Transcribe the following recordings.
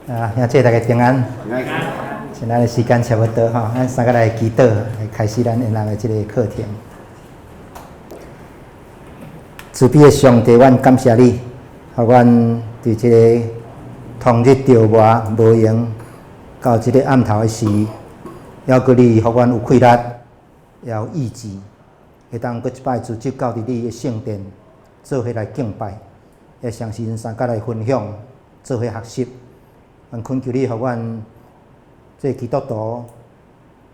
啊，兄弟大家平安。現在的時間差不多吼，咱三個來祈禱，來開始咱下晝的這个課程。慈悲的上帝，阮感謝你，予阮佇這个通日著磨無閒，到這个暗頭的時，猶閣你予阮有氣力，也有意志，會當閣一擺組織到佇你的聖殿，做伙來敬拜，也相信三個來分享，做伙學習。阮懇求你，予阮這基督徒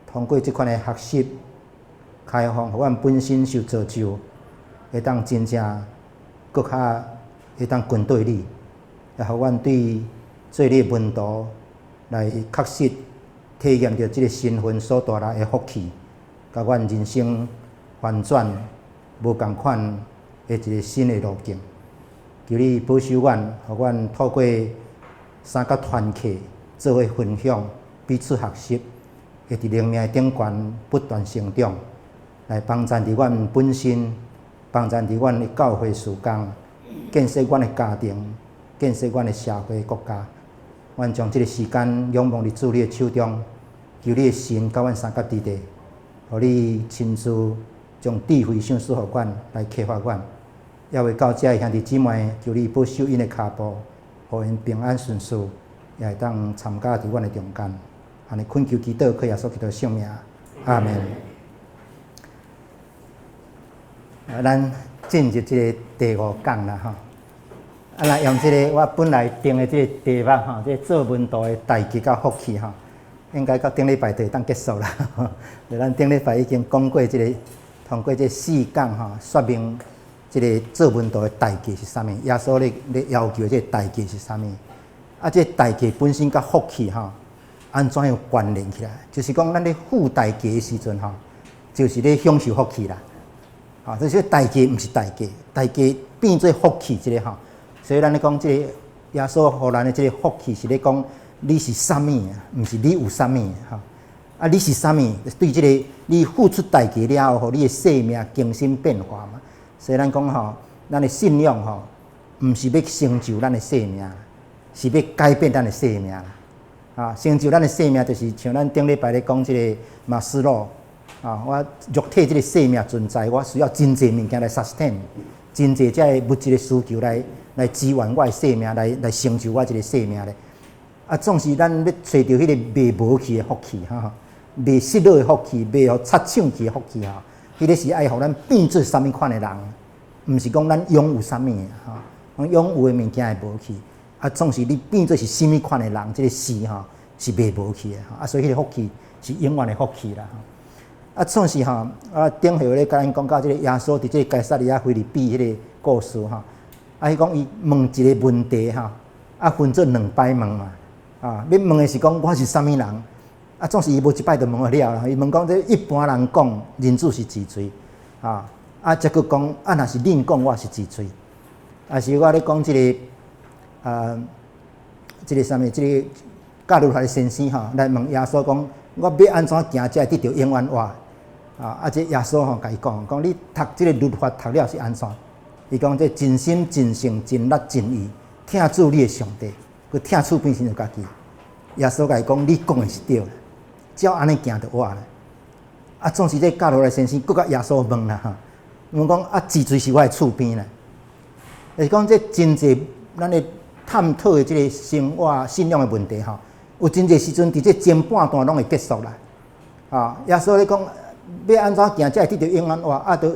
通過這款的學習，開放，予阮本身受造就，會當真正閣較會當跟對你，也予阮對做你的門徒來確實體驗著這个身份所帶來的福氣，共阮人生翻轉無仝款的一个新的路徑。求你保守阮，予阮透過三角團契做伙分享，彼此學習，會佇靈命的頂懸不斷成長，來幫贊佇阮本身，幫贊佇阮的教會事工，建設阮的家庭，建設阮的社會國家。阮將這个時間仰望佇主你的手中，求你的神佮阮相佮佇咧，予你親自將智慧賞賜予阮，來啟發阮。猶未到遮的兄弟姊妹，求你保守𪜶的跤步，予𪜶平安順遂，也會當參加佇阮的中間。按呢懇求祈禱，靠耶穌基督聖名，阿門。啊，咱進入這个第五講啦，吼。啊，來用這个我本來定的這个題目吼，這个做門徒的代價佮福氣吼，應該到頂禮拜就會當結束啦。就咱頂禮拜已經講過這个，通過這四講吼，說明這个做門徒的代價是啥物，耶穌咧要求的這个代價是啥物？啊，這个代價本身佮福氣吼，按怎樣關聯起來？就是講，咱咧付代價的時陣吼，就是咧享受福氣啦。吼，這是代價，毋是代價，代價變做福氣，這个吼。所以咱咧講，這個耶穌予咱的這个福氣是咧講你是啥物啊？毋是你有啥物吼。啊，你是啥物？對這个你付出代價了後，予你的生命更新變化嘛。所以咱講吼，咱的信仰吼，毋是欲成就咱的生命，是欲改變咱的生命。啊，成就咱的生命，就是像咱頂禮拜咧講這个馬斯洛啊，我肉體這个生命存在，我需要真濟物件來 sustain，真濟這个物質的需求來支援我的生命，來成就我這个生命咧。啊，總是咱欲揣著彼个袂無去的福氣，哈，袂失落的福氣，袂予擦搶去的福氣，吼。彼个是愛予咱變做啥物款的人，毋是講咱擁有啥物，吼，擁有的物件會無去。啊，總是你變做是啥物款的人，這个是吼是袂無去的，啊，所以彼个福氣是永遠的福氣啦。啊，總是吼，啊，頂回咧共咱講到這个耶穌佇這个該撒利亞腓立比彼个故事吼，啊，伊講伊問一个問題吼，啊，分做兩擺問嘛，啊，欲問的是講我是啥物人，啊，總是伊無一擺就問了啦，伊問講這一般人講人子是幾歲，啊，啊，才閣講啊，若是恁講我是幾歲，啊，是我咧講這个啊，這个啥物，這个教律法的先生吼，來問耶穌講，我欲按怎行才會得著永遠活？啊！啊！這耶穌吼，共伊講，講你讀這个律法讀了是按怎？伊講這盡心、盡性、盡力、盡意，疼主你的上帝，閣疼厝邊親像家己。耶穌共伊講，你講的是對，照按呢行就活啦。啊，總是這教律法先生閣共耶穌問啦，吼，問講啊，這誰是我的厝邊啦？就是講這真濟咱咧探討的這个生活信仰的問題吼，有真濟時陣佇這前半段攏會結束啦。啊，耶穌咧講。欲按怎行才會得著永遠活？啊，就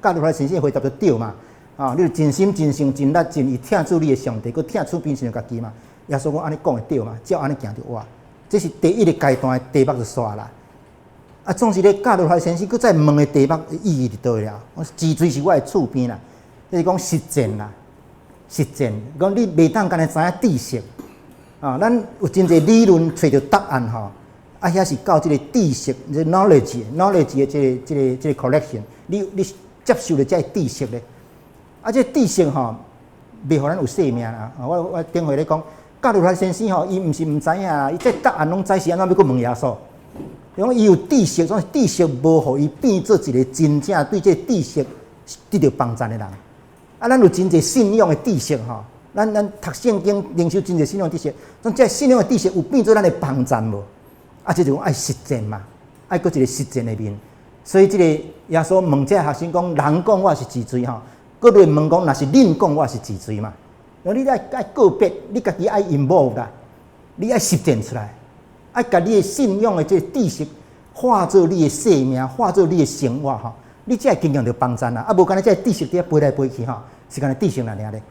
教律法先生回答就對嘛。啊，你盡心、盡性、盡力、盡意疼主你的上帝，閣疼厝邊親像家己嘛。耶穌講按呢講會對嘛？照按呢行就活。這是第一个階段的題目就煞啦。啊，總是咧教律法先生閣再問的題目意義佇佗了？我這誰是我的厝邊啦，就是講實踐啦，實踐。講你袂當干焦知影知識。啊，咱有真濟理論揣著答案吼。啊，遐是到這个知識，這 knowledge，knowledge 的這个 collection，你接受著這个知識咧，啊，這个知識吼，袂予咱有生命啦。我頂回咧講，教律法先生吼，伊毋是毋知影，伊這答案攏知，是按怎欲閣問耶穌？因為伊有知識，總是知識無予伊變做一个真正對這个知識得著幫贊的人。啊，咱有真濟信仰的知識吼，咱讀聖經靈修真濟信仰知識，總這信仰的知識有變做咱的幫贊無？啊，這就講愛實踐嘛，愛閣一個實踐的面。所以這個耶穌問這學生講：人講我是是誰吼？閣來問講，若是恁講我是是誰嘛？你愛個別，你家己愛 involve 啦，你愛實踐出來，愛共你的信仰的這個知識化做你的生命，化做你的生活吼，你才會經驗著幫贊啦。啊，無干焦這個知識佇遐飛來飛去吼，是干焦知識爾爾咧。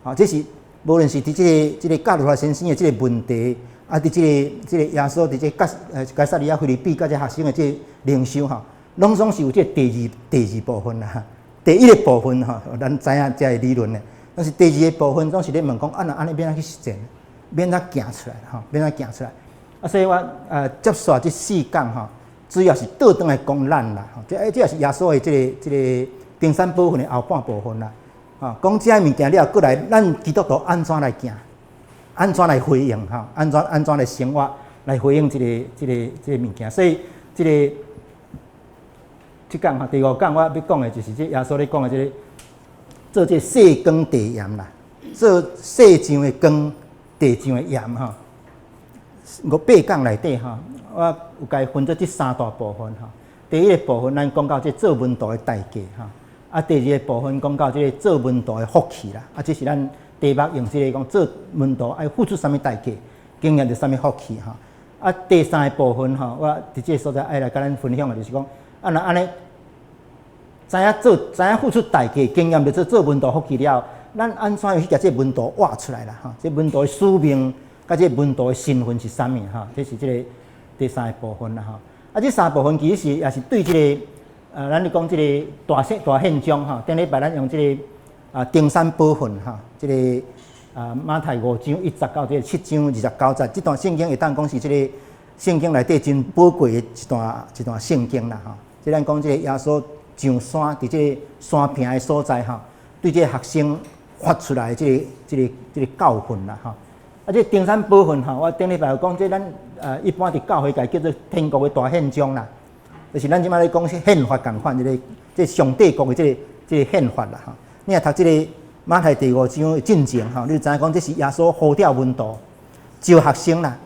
吼，這是無論是佇這個教羅先生的這個問題，啊，佇這個耶穌佇這個該撒利亞腓立比佮這學生的這個靈修吼，攏總是有這個第二部分啦。第一個部分吼，咱知影這個理論的，但是第二個部分總是咧問講，啊，若按呢欲按怎去實踐，欲按怎行出來吼，欲按怎行出來。啊，所以我接續這四講吼，主要是倒轉來講咱啦，吼，這也是耶穌的這個登山寶訓的後半部分啦。吼，講這个物件了後，閣來咱基督徒按怎來行，按怎來回應吼，按怎來生活來回應這個物件。所以這個這講吼，第五講我欲講的就是這耶穌咧講的這個做這個世光地鹽啦，做世上的光，地上的鹽吼。五八講內底吼，我有共伊分做這三大部分吼。第一個部分，咱講到這做門徒的代價吼。啊，第二個部分講到這個做門徒的福氣啦。啊，這是咱題目用這個講做門徒愛付出啥物代價，經驗著啥物福氣吼。啊，第三個部分吼，我佇這個所在愛來共咱分享的，就是講，啊，若按呢，知影做，知影付出代價，經驗著做做門徒福氣了後，咱按怎樣去共這個門徒活出來啦？吼，這門徒的使命，佮這個門徒的身份是啥物？吼，這是這個第三個部分啦。吼，啊，這三部分其實是也是對這個，咱咧講這個大憲章吼，頂禮拜咱用這個啊登山寶訓吼，這個啊馬太五章一節到這個七章二十九節，這段聖經會當講是這個聖經內底真寶貴的一段聖經啦。吼，這咱講這個耶穌上山，佇這個山坪的所在吼，對這個學生發出來這個教訓啦。吼，啊，這登山寶訓吼，我頂禮拜有講，這咱一般佇教會界叫做天國的大憲章啦，就是咱這擺咧講憲法仝款，這個上帝國的這個憲法啦。吼，你若讀這個馬太第五章的進前吼，你就知影講這是耶穌呼召門徒招學生啦，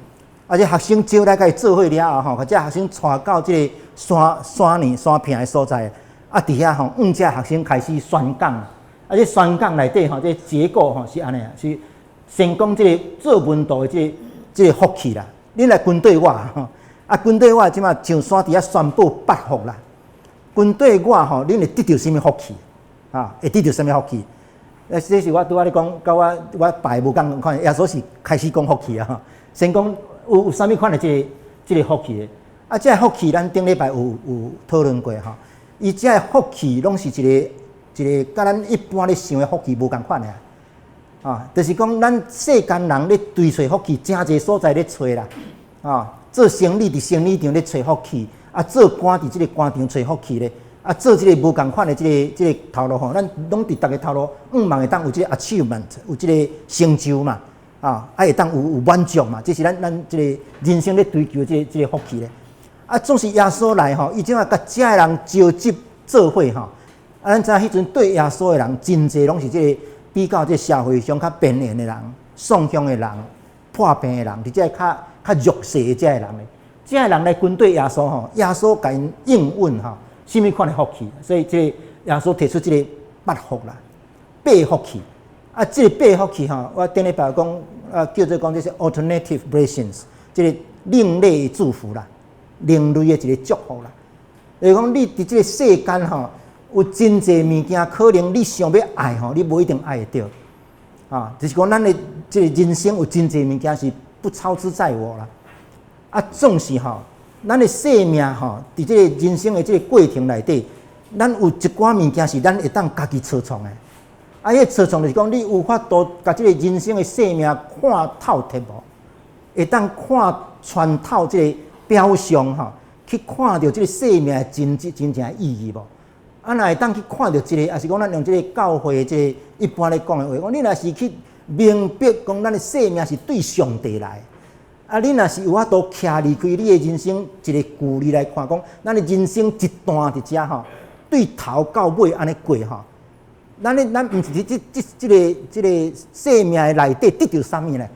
啊，這學生招來共伊做伙了後吼，共這學生帶到這個山坪的所在，啊，佇遐吼，向這學生開始宣講，啊，這宣講內底吼，這個結構吼是按呢，是先講這個做門徒的這個福氣啦。恁來跟綴我吼，啊，跟綴我這擺上山佇遐宣布八福啦。跟綴我吼，恁會得著啥物福氣？啊，會得著啥物福氣？啊，這是我拄仔咧講，佮我擺無仝款。耶穌是開始講福氣啊，先講有啥物款的這個福氣的。啊，這個福氣咱頂禮拜有討論過吼。伊這個福氣攏是一個一個佮咱一般咧想的福氣無仝款的啊，就是講咱世間人咧追揣福氣，誠濟所在咧揣啦，啊，做生理佇生理場咧揣福氣，啊，做官佇這個官場揣福氣咧，啊，做這個無仝款的這個頭路吼，咱攏佇逐个頭路，向望會當有這個 achievement，有這個成就嘛，啊，會當有滿足嘛，這是咱這個人生咧追求這個福氣咧。啊，總是耶穌來吼，伊這擺共遮的人召集做伙吼，啊，咱知影彼陣綴耶穌的人真濟攏是這個比較這個社會上較邊緣的人、喪鄉的人、破病的人，佇這個較弱勢的這个人咧，這个人來跟綴耶穌吼，耶穌共𪜶應允吼，啥物款的福氣？所以這個耶穌提出這個八福啦，八福氣。啊，這個八福氣吼，我頂禮拜講啊，叫做講這是 alternative blessings，這個另類的祝福啦，另類的一個祝福啦。就是講你佇這個世間吼，有真濟物件，可能你想欲愛吼，你無一定愛會著。啊，就是講咱的這個人生有真濟物件是不操之在我啦。啊，總是吼，咱的生命吼，佇這個人生的這個過程內底，咱有一寡物件是咱會當家己操創的。啊，彼個操創就是講，你有法度共這個人生的生命看透徹無？會當看穿透這個表象吼，去看著這個生命的真正的意義無？啊，若會當去看著這個，抑是講咱用這個教會這個一般咧講的話，講你若是去明白講咱的生命是對上帝來，啊，你若是有法度徛離開你的人生一個距離來看，講咱的人生一段佇遮吼，對頭到尾按呢過吼，咱咧咱毋是佇這個生命的內底得著啥物咧？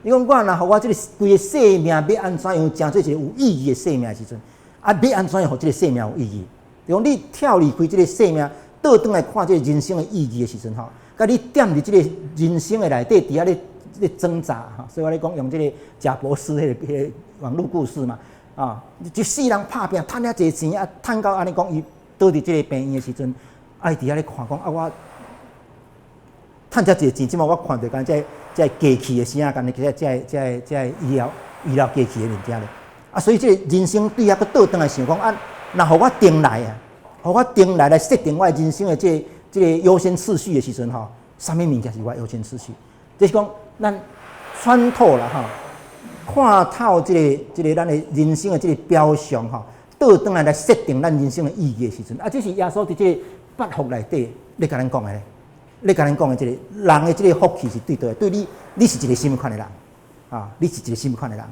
伊講我若予我這個規个生命欲按怎樣成做一個有意義的生命的時陣，啊，欲按怎樣予這個生命有意義？就講你跳離開這個生命，倒轉來看這個人生的意義的時陣吼，佮你踮佇這個人生的內底，佇遐咧掙扎吼。所以我咧講用這個賈伯斯彼個網路故事嘛，啊，一世人拍拚趁遐濟錢啊，趁到按呢講，伊倒佇這個病院的時陣，啊，伊佇遐咧看講啊，我趁遮濟錢，這馬我看著敢這這機器的聲，敢若這醫療機器的物件咧。啊，所以這個人生對遐閣倒轉來想講啊，若予我重來啊，予我重來來設定我的人生的這個優先次序的時陣吼，啥物物件是我優先次序？就是講，咱穿透啦吼，看透這個咱的人生的這個表象吼，倒轉來來設定咱人生的意義的時陣，啊，這是耶穌佇這個八福內底咧共咱講的咧，咧共咱講的這個人的這個福氣是對佗的？對你，你是一個啥物款的人？啊，你是一個啥物款的人？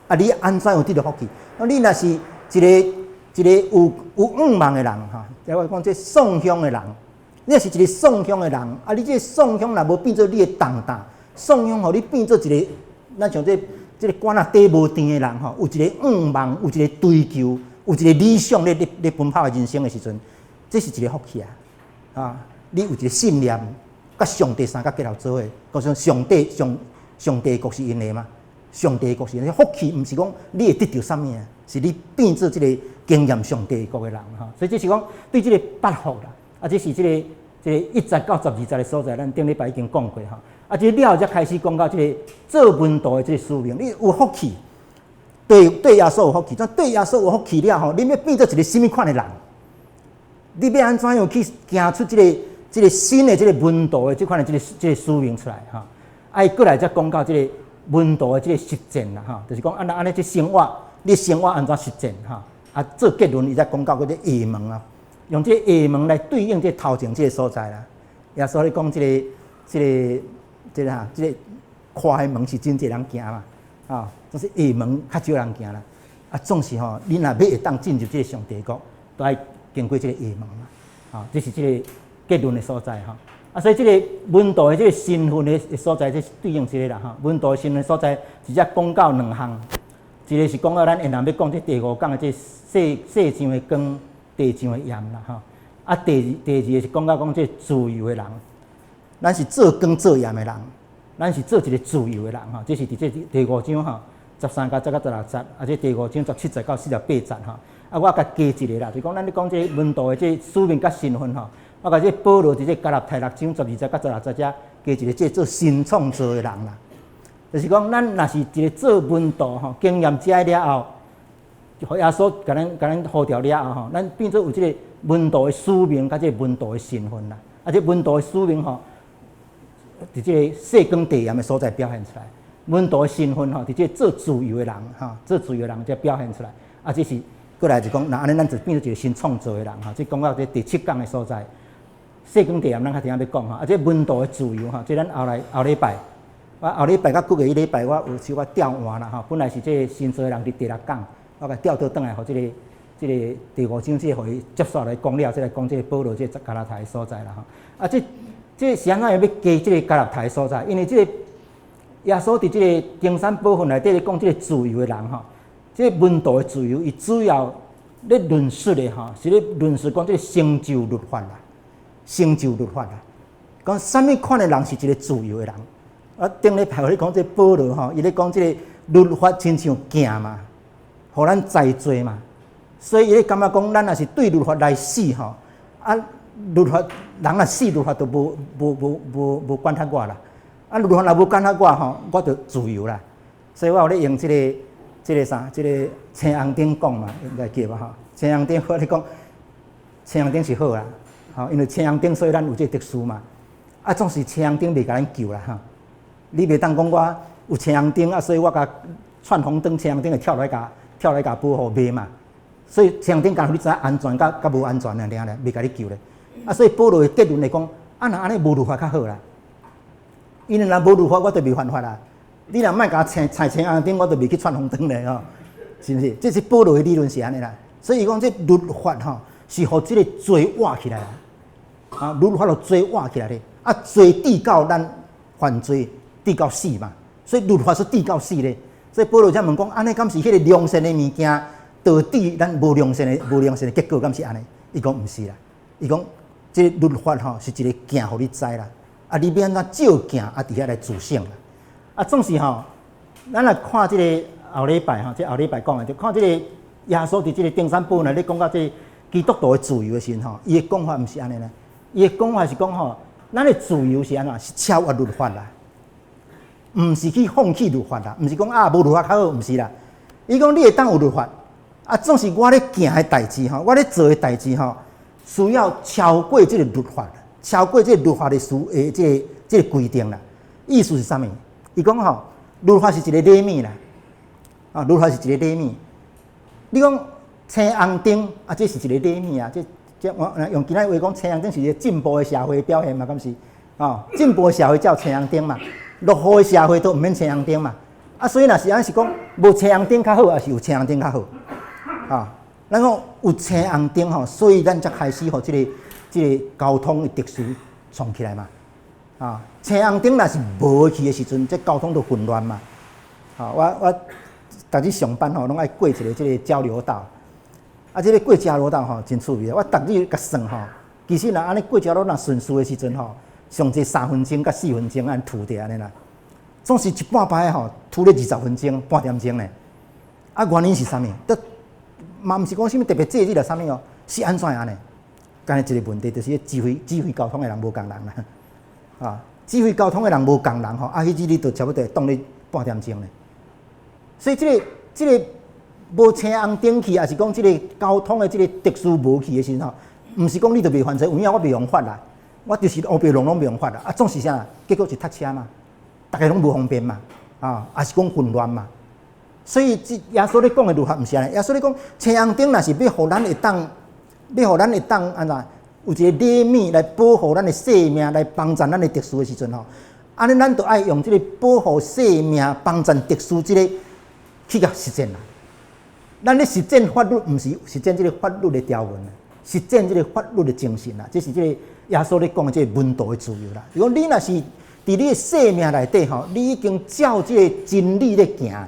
啊，你按怎樣得著福氣？啊，你若是一個有願望的人吼，即我講這創鄉的人，你若是一個創鄉的人，啊，你這個創鄉若無變做你的重擔，創鄉予你變做一個，咱像這個罐仔底無甜的人吼，有一個願望，有一個追求，有一個理想咧奔跑的人生的時陣，這是一個福氣啊！啊，你有一個信念，佮上帝相佮結合做伙，講上帝上上帝國是𪜶的嘛？上帝國是𪜶福氣，毋是講你會得著啥物啊？是你變做這個經驗上帝國的人吼。所以這是講對這個八福啦，啊，這是這個1節到12節的所在，咱頂禮拜已經講過吼。啊，這了後才開始講到這個做門徒的這個使命，你有福氣，對耶穌有福氣，但對耶穌有福氣了後，你欲變做一個啥物款的人？你欲按怎樣去行出這個新的這個門徒的這款的這個使命出來吼？啊，伊過來才講到這個門徒的這個實踐啦，吼，就是講按呢按呢這生活，你生活按怎實踐吼？啊，做結論伊才講到嗰個下門啊，用這個下門來對應這個頭前這個所在啦。耶穌咧講這個哈，這個寬的門是真濟人行嘛，啊，就是狹門較少人行啦。啊，總是吼，你若欲會當進入這個上帝國，都愛經過這個狹門嘛。啊，這是這個結論的所在吼。啊，所以這個門徒的這個身份的所在，這是對應這個啦吼。門徒的身份所在，直接講到兩項，一個是講到咱下人欲講這第五講的這世世上的光，地上的鹽啦吼。啊，第二個是講到講這自由的人，咱是做光做鹽的人，咱是做一個自由的人吼。這是佇這第五章吼，13節到16節，啊，這第五章17節到48節吼。啊，我共加一個啦，就講咱咧講這門徒的這使命佮身份吼。我共這保羅佇這加拉太六章12節到16節遮加一個這做新創造的人啦。就是講，咱若是一個做門徒吼，經驗這了後，予耶穌共咱呼召了後吼，咱變做有這個門徒的使命，佮這個門徒的身份啦。啊，這門徒的使命吼，佇這個世光地鹽的所在表現出來。門徒的身份吼，佇這個做自由的人吼，做自由的人才表現出來。啊，這是過來就講，若按呢，咱就變做一個新創造的人吼。這講到這第七講的所在，世光地鹽，咱較定欲講吼。啊，這門徒的自由吼，這咱後來後禮拜，我後禮拜佮過個一禮拜，我有小可調換啦吼。本來是這個新造的人佇第六講，我共調倒轉來，予這個第五章這個予伊接續來講了，再來講這個保羅這個加拉太的所在啦吼。啊，這是按怎樣欲加這個加拉太的所在？因為這個耶穌佇這個登山寶訓內底咧講這個自由的人吼，這個門徒的自由，伊主要咧論述的吼，是咧論述講這個成就律法啦，成就律法啦。講啥物款的人是一個自由的人？啊，頂禮拜我咧講這保羅吼，伊咧講這個律法親像鏡嘛，予咱知罪嘛。所以伊咧感覺講，咱若是對律法來死吼，啊，律法人若死律法就無管轄我啦。啊，律法若無管轄我吼，我就自由啦。所以我有咧用這個啥，這個青紅燈講嘛，應該記吧吼。青紅燈我咧講，青紅燈是好啦，吼，因為青紅燈所以咱有這個特殊嘛。啊，總是青紅燈袂共咱救啦吼。你袂當講我有青紅燈啊，所以我共竄紅燈，青紅燈會跳來共保護袂嘛。所以青紅燈敢予你知影安全佮無安全爾咧，袂共你救咧。啊，所以保羅的結論來講，啊，若按呢無律法較好啦。因為若無律法，我就袂犯法啦。你若莫共我踩青紅燈，我就袂去竄紅燈咧吼，是毋是？這是保羅的理論是按呢啦。所以伊講這律法吼，是予這個罪活起來。啊，啊，律法就罪活起來咧，啊，罪致到咱犯罪，致到死嘛，所以律法是致到死咧。所以保羅才問講，按呢敢是彼个良善的物件，導致咱無良善的結果，敢是按呢？伊講毋是啦，伊講這个律法吼是一个鏡，予你知啦。啊，你欲按怎照鏡啊，佇遐來自省啦。啊，總是吼，咱來看這个後禮拜吼，這後禮拜講的，就看這個耶穌佇這个登山寶訓內底講到這個基督徒的自由的時陣吼，伊的講法毋是按呢啦，伊的講法是講吼，咱的自由是按怎？是超越律法啦，毋是去放棄律法啦，毋是講啊無律法較好，毋是啦。伊講你會當有律法，啊，總是我咧行的代誌吼，我咧做的代誌吼，需要超過這個律法，超過這個律法的事的這個規定啦。意思是啥物？伊講吼，律法是一个禮物啦，啊，律法是一个禮物。你講青紅燈啊，這是一个禮物啊，這我用今仔話講，青紅燈是一个進步的社會表現嘛，敢是？哦，進步的社會才有青紅燈嘛，落後的社會都毋免青紅燈嘛。啊，所以若是按是講無青紅燈較好，抑是有青紅燈較好？啊，咱講有青紅燈吼，所以咱才開始予這個交通的秩序創起來嘛。啊，青紅燈若是無去的時陣，這交通就混亂嘛。啊，我逐日上班吼，攏愛過一个這个交流道。啊，這个過交流道吼，真趣味。我逐日共算吼，其實若按呢過交流道若順序的時陣吼，上濟3分鐘佮4分鐘按揬著按呢啦。總是一半擺吼，揬咧20分鐘、半點鐘呢。啊，原因是啥物？都嘛毋是講啥物特別節日啦，啥物哦？是按怎按呢？敢若一个問題，就是指揮交通的人無仝人啦。啊，指揮交通的人無仝人吼，啊，彼日你就差不多擋咧半點鐘咧。所以這個無青紅燈去，抑是講這個交通的這個秩序無去的時陣吼，毋是講你就袂犯罪，有影我袂予罰啦，我就是烏白弄攏袂予罰啦。啊，總是啥？結果是塞車嘛，逐家攏無方便嘛，啊，抑是講混亂嘛。所以這耶穌咧講的律法毋是按呢，耶穌咧講青紅燈，若是欲予咱會當，欲予咱會當按怎？有一个禮物來保護咱的性命，來幫助咱的秩序的時陣吼，按呢咱就愛用這个保護性命、幫助秩序這个去共實踐啦。咱咧實踐法律，毋是實踐這个法律的條文，實踐這个法律的精神啦。這是這個耶穌咧講的這个門徒的自由啦。如果你若是佇你的生命內底吼，你已經照這个真理咧行，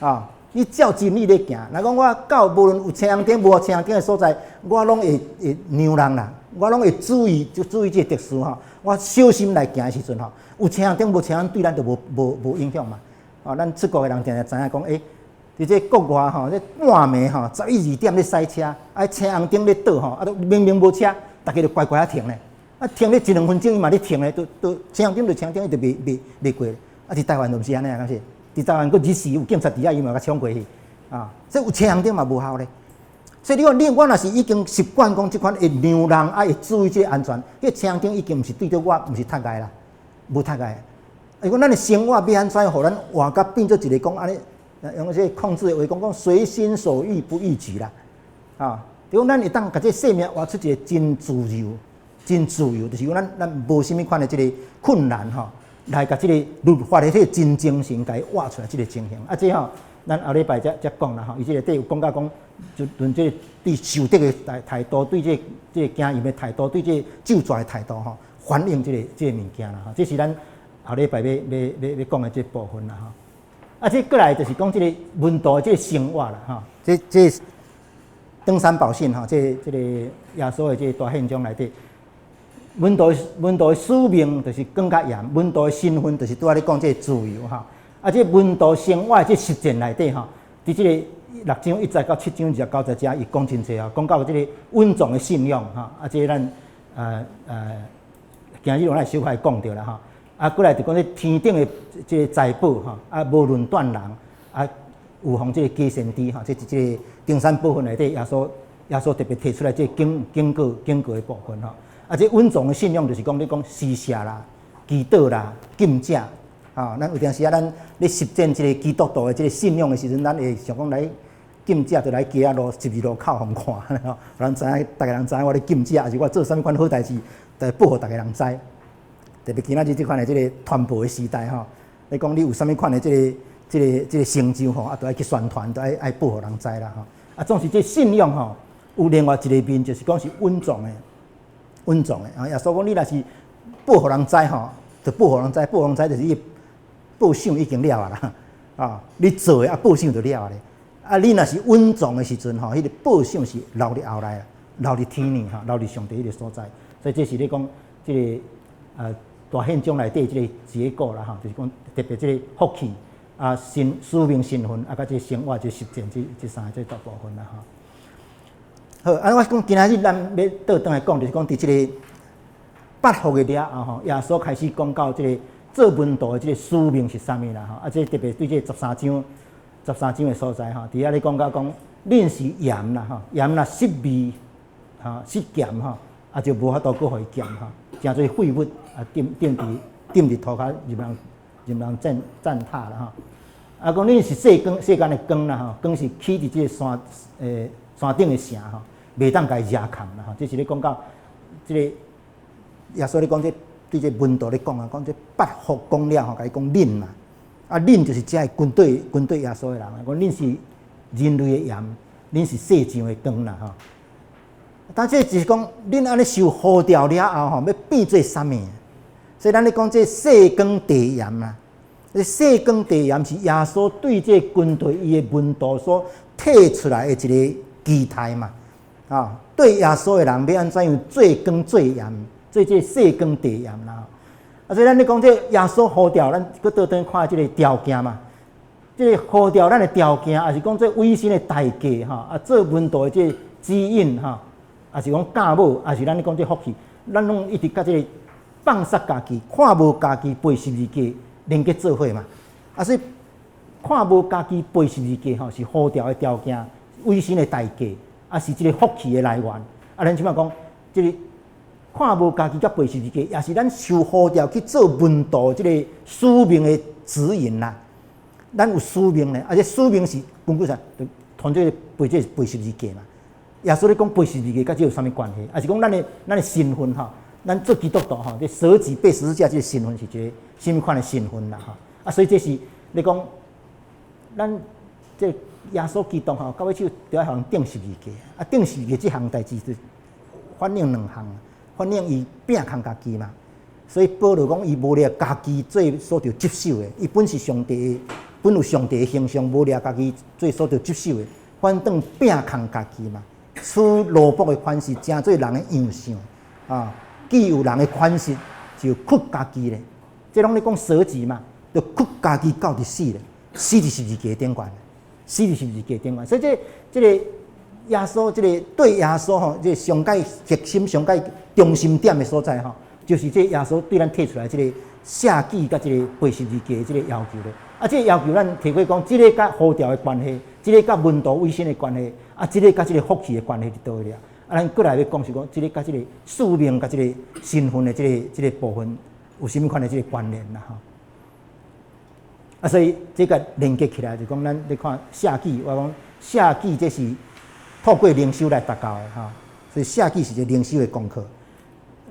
啊，你照真理咧行。若講我到無論有青紅燈無青紅燈的所在，我攏會讓人啦，我攏會注意就注意這个秩序吼。我小心來行的時陣吼，有青紅燈無青紅燈對咱就無影響嘛。哦，咱出國的人定定知影講，欸，佇這國外吼，這半暝吼十一二點咧駛車，啊青紅燈咧倒吼，啊都明明無車，逐家就乖乖仔停咧。啊停咧一兩分鐘，伊嘛咧停咧，都都青紅燈就青紅燈，伊就袂過。啊，佇台灣就毋是按呢啊，敢是？佇台灣閣日時有警察佇遐，伊嘛共衝過去。啊，所以有青紅燈嘛無效咧。所以你講你我若是已經習慣講這款會讓人啊會注意這个安全，彼個青紅燈已經毋是對著我，毋是窒礙啦，無窒礙。如果咱的生活欲按怎，予咱活甲變做一个講按呢，用這个控制的話講講隨心所欲不逾矩啦。啊，就講咱會當共這个生命活出一个真自由、真自由，就是講咱無啥物款的這个困難吼，來共這个律法的彼個真精神，共伊活出來這个情形。啊，這吼，咱後禮拜才講啦吼。伊這個底有講到講，就論這個對受責的態度，對這個這個經驗的態度，對這個咒詛的態度吼，反映這個物件啦吼。這是咱後禮拜欲講的這部分啦吼。啊，這過來就是講這個門徒的這個生活啦吼。這登山寶訓吼，這個耶穌的這个大憲章內底，門徒的使命就是更較嚴，門徒的身份就是拄仔咧講這个自由吼。啊，這門徒生活的這實踐內底吼，佇這個六章一節到七章29節遮，伊講真濟哦，講到這个穩重的信仰吼。啊，這个咱今日我來小可講著啦吼。啊，過來就講這天頂的這个財寶吼，啊，無論斷人，啊，預防這个假先知吼，這是這个登山寶訓內底耶穌特別提出來這个警告的部分吼。啊，這穩重的信仰就是講你講施捨啦、祈禱啦、禁食。啊，咱有陣時啊，咱咧實踐這個基督徒的這个信仰的時陣，咱會想講來禁食，就來街仔路十字路口予人看，吼，予人知影，逐家人知影我咧禁食，抑是我做啥物款好代誌，來報予逐家人知。特別今仔日這款的這个傳播的時代吼，你講你有啥物款的這個成就吼，啊，都愛去宣傳，都愛報予人知啦吼。啊，總是這個信仰吼，有另外一个面，就是講是穩重的。隱藏的。啊，耶穌講你若是報予人知吼，就報予人知，報予人知就是伊報賞已經了啊啦。啊，你做的啊報賞就了啊咧。啊，你若是隱藏的時陣吼，彼個報賞是留佇後來，留佇天呢吼，留佇上帝彼個所在。所以這是咧講這個大憲章內底這個結構啦吼，就是講特別這個福氣啊、身使命身份啊，佮這個生活這實踐這三個這大部分啦吼。好，啊，我講今仔日咱欲倒轉來講，就是講佇這個八福的了後吼，耶穌開始講到這個做門徒的這個使命是啥物啦吼。啊，這特別對這個十三章十三章的所在吼，佇遐咧講到講，恁是鹽啦吼，鹽若失味吼，失鹹吼，啊就無法度閣予伊鹹吼，成做廢物啊，擲擲佇擲佇塗跤，任人任人踐踐踏啦吼。啊，講恁是世光世間的光啦吼，光是起佇這個山山頂的城吼，袂當共伊遮崁啦吼。這是咧講到這個耶穌咧講這對這門徒咧講啊，講這八福講了吼，共伊講恁嘛，啊恁就是遮的跟綴跟綴耶穌的人啊，講恁是人類的鹽，恁是世上的光啦吼。但這就是講，恁按呢受呼召了後吼，欲變做啥物？所以咱咧講這世光地鹽啦。這世光地鹽是耶穌對這跟綴伊的門徒所提出來的一個期待嘛。啊，對耶穌的人欲按怎樣做光做鹽，做這世光地鹽啦。啊，所以咱咧講這耶穌呼召咱，閣倒轉看這個條件嘛。這個呼召咱的條件，抑是講這委身的代價吼，啊，做門徒的這個指引吼，抑是講教母，抑是咱咧講這福氣，咱攏一直佮這個放殺家己、看無家己背十字架連結做伙嘛。啊，所以看無家己背十字架吼，是呼召的條件、委身的代價，啊，是這個福氣的來源。啊，咱這擺講，這個看無家己佮背十字架，也是咱受呼召去做門徒這個使命的指引啦。咱有使命咧，啊這使命是根據啥？就團這個背這個背十字架嘛。耶穌咧講背十字架，佮這有啥物關係？抑是講咱的身份吼，咱做基督徒吼，這捨己背十字架這個身份是一個啥物款的身份啦吼？啊，所以這是你講，咱這耶穌基督吼，到尾手著愛予人釘十字架。啊，釘十字架這項代誌就反映兩項，反映伊摒空家己嘛。所以保羅講，伊無掠家己做所著執守的，伊本是上帝，本有上帝的形象，無掠家己做所著執守的，反轉摒空家己嘛。取奴僕的款式，成做人的樣相啊！既有人的款式，就屈家己咧。這攏咧講捨己嘛，就屈家己到佇死咧，死佇十字架頂懸，死佇十字架頂懸。所以這這個耶穌，這個對耶穌吼，這個上蓋核心、上蓋中心點的所在吼，就是這耶穌對咱提出來這個捨己佮這個背十字架的這個要求咧。啊，這個要求咱提過講，這個佮呼召的關係，這個佮門徒委身的關係。啊，這個佮這個福氣的關係佇佗位了？啊，咱閣來欲講是講，這個佮這個使命佮這個身份的這個這個部分有啥物款的這個關聯啦？吼。啊，所以這個連結起來就講，咱咧看捨己，我講捨己這是透過靈修來達到的吼。所以捨己是一個靈修的功課，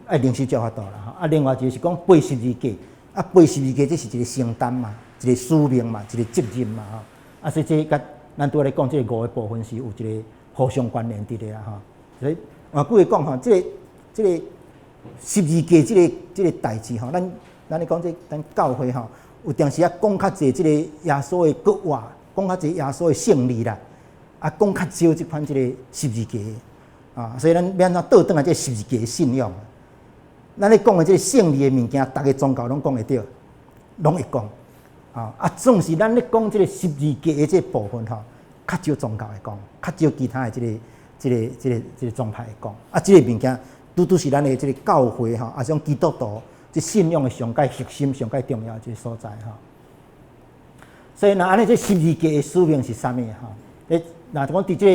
愛靈修才有法度啦。吼。啊，另外一個是講背十字架，啊，背十字架這是一個承擔嘛，一個使命嘛，一個責任嘛，吼。啊，所以這佮咱拄仔咧講這個五個部分是有一個互相關聯佇咧啦，吼。所以換句話講吼，這個這個十字架這個這個代誌吼，咱咱咧講這咱教會吼，有當時仔講較濟這個耶穌的復活，講較濟耶穌的勝利啦，啊，講較少這款這個十字架啊，所以咱欲按怎倒轉來這個十字架的信仰？咱咧講的這個勝利的物件，逐个宗教攏講會著，攏會講。啊！啊，總是咱咧講這個十字架的這個部分吼，較少宗教會講，較少其他的這個、這個、這個、這個宗派會講。啊，這個物件拄拄是咱的這個教會吼，啊，種基督徒這信仰的上蓋核心、上蓋重要的這個所在吼。所以，若按呢，這十字架的使命是啥物吼？咧，若講佇這個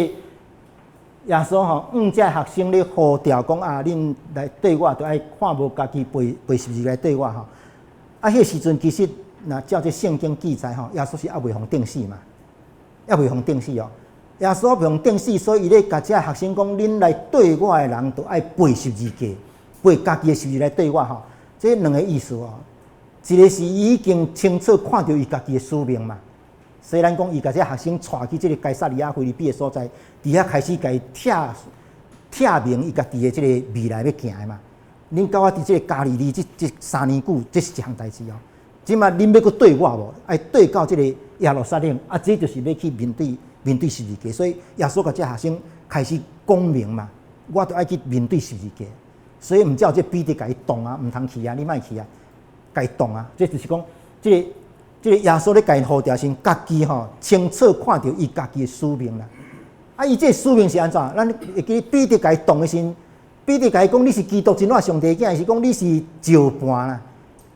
耶穌吼，向這學生咧呼召講啊，恁來綴我，著愛看無家己背背十字架來綴我吼。啊，彼個時陣其實。若照這聖經記載吼，耶穌是猶未予釘死嘛，猶未予釘死哦。耶穌猶未予釘死，所以伊咧共這學生講：恁來綴我的人，著愛背十字架，背家己的十字架來綴我吼。這兩個意思哦，一個是伊已經清楚看著伊家己的使命嘛，所以咱講伊共這學生帶去這個該撒利亞腓立比的所在，佇遐開始共伊拆拆明伊家己的這個未來欲行的嘛。恁佮我佇這个加利利這3年久，這是一項代誌哦。這馬恁欲閣綴我無？愛綴到這个耶路撒冷啊！這就是欲去面對十字架。所以耶穌共這學生開始講明嘛，我著愛去面對十字架。所以毋才有這彼得共伊擋啊，毋通去啊，你莫去啊，共伊擋啊。這就是講，這個耶穌咧共𪜶呼召時，家己吼清楚看著伊家己的使命啦。啊，伊這个使命是按怎？咱會記彼得共伊擋的時，彼得共伊講你是基督真我上帝囝，伊是講你是石盤啦。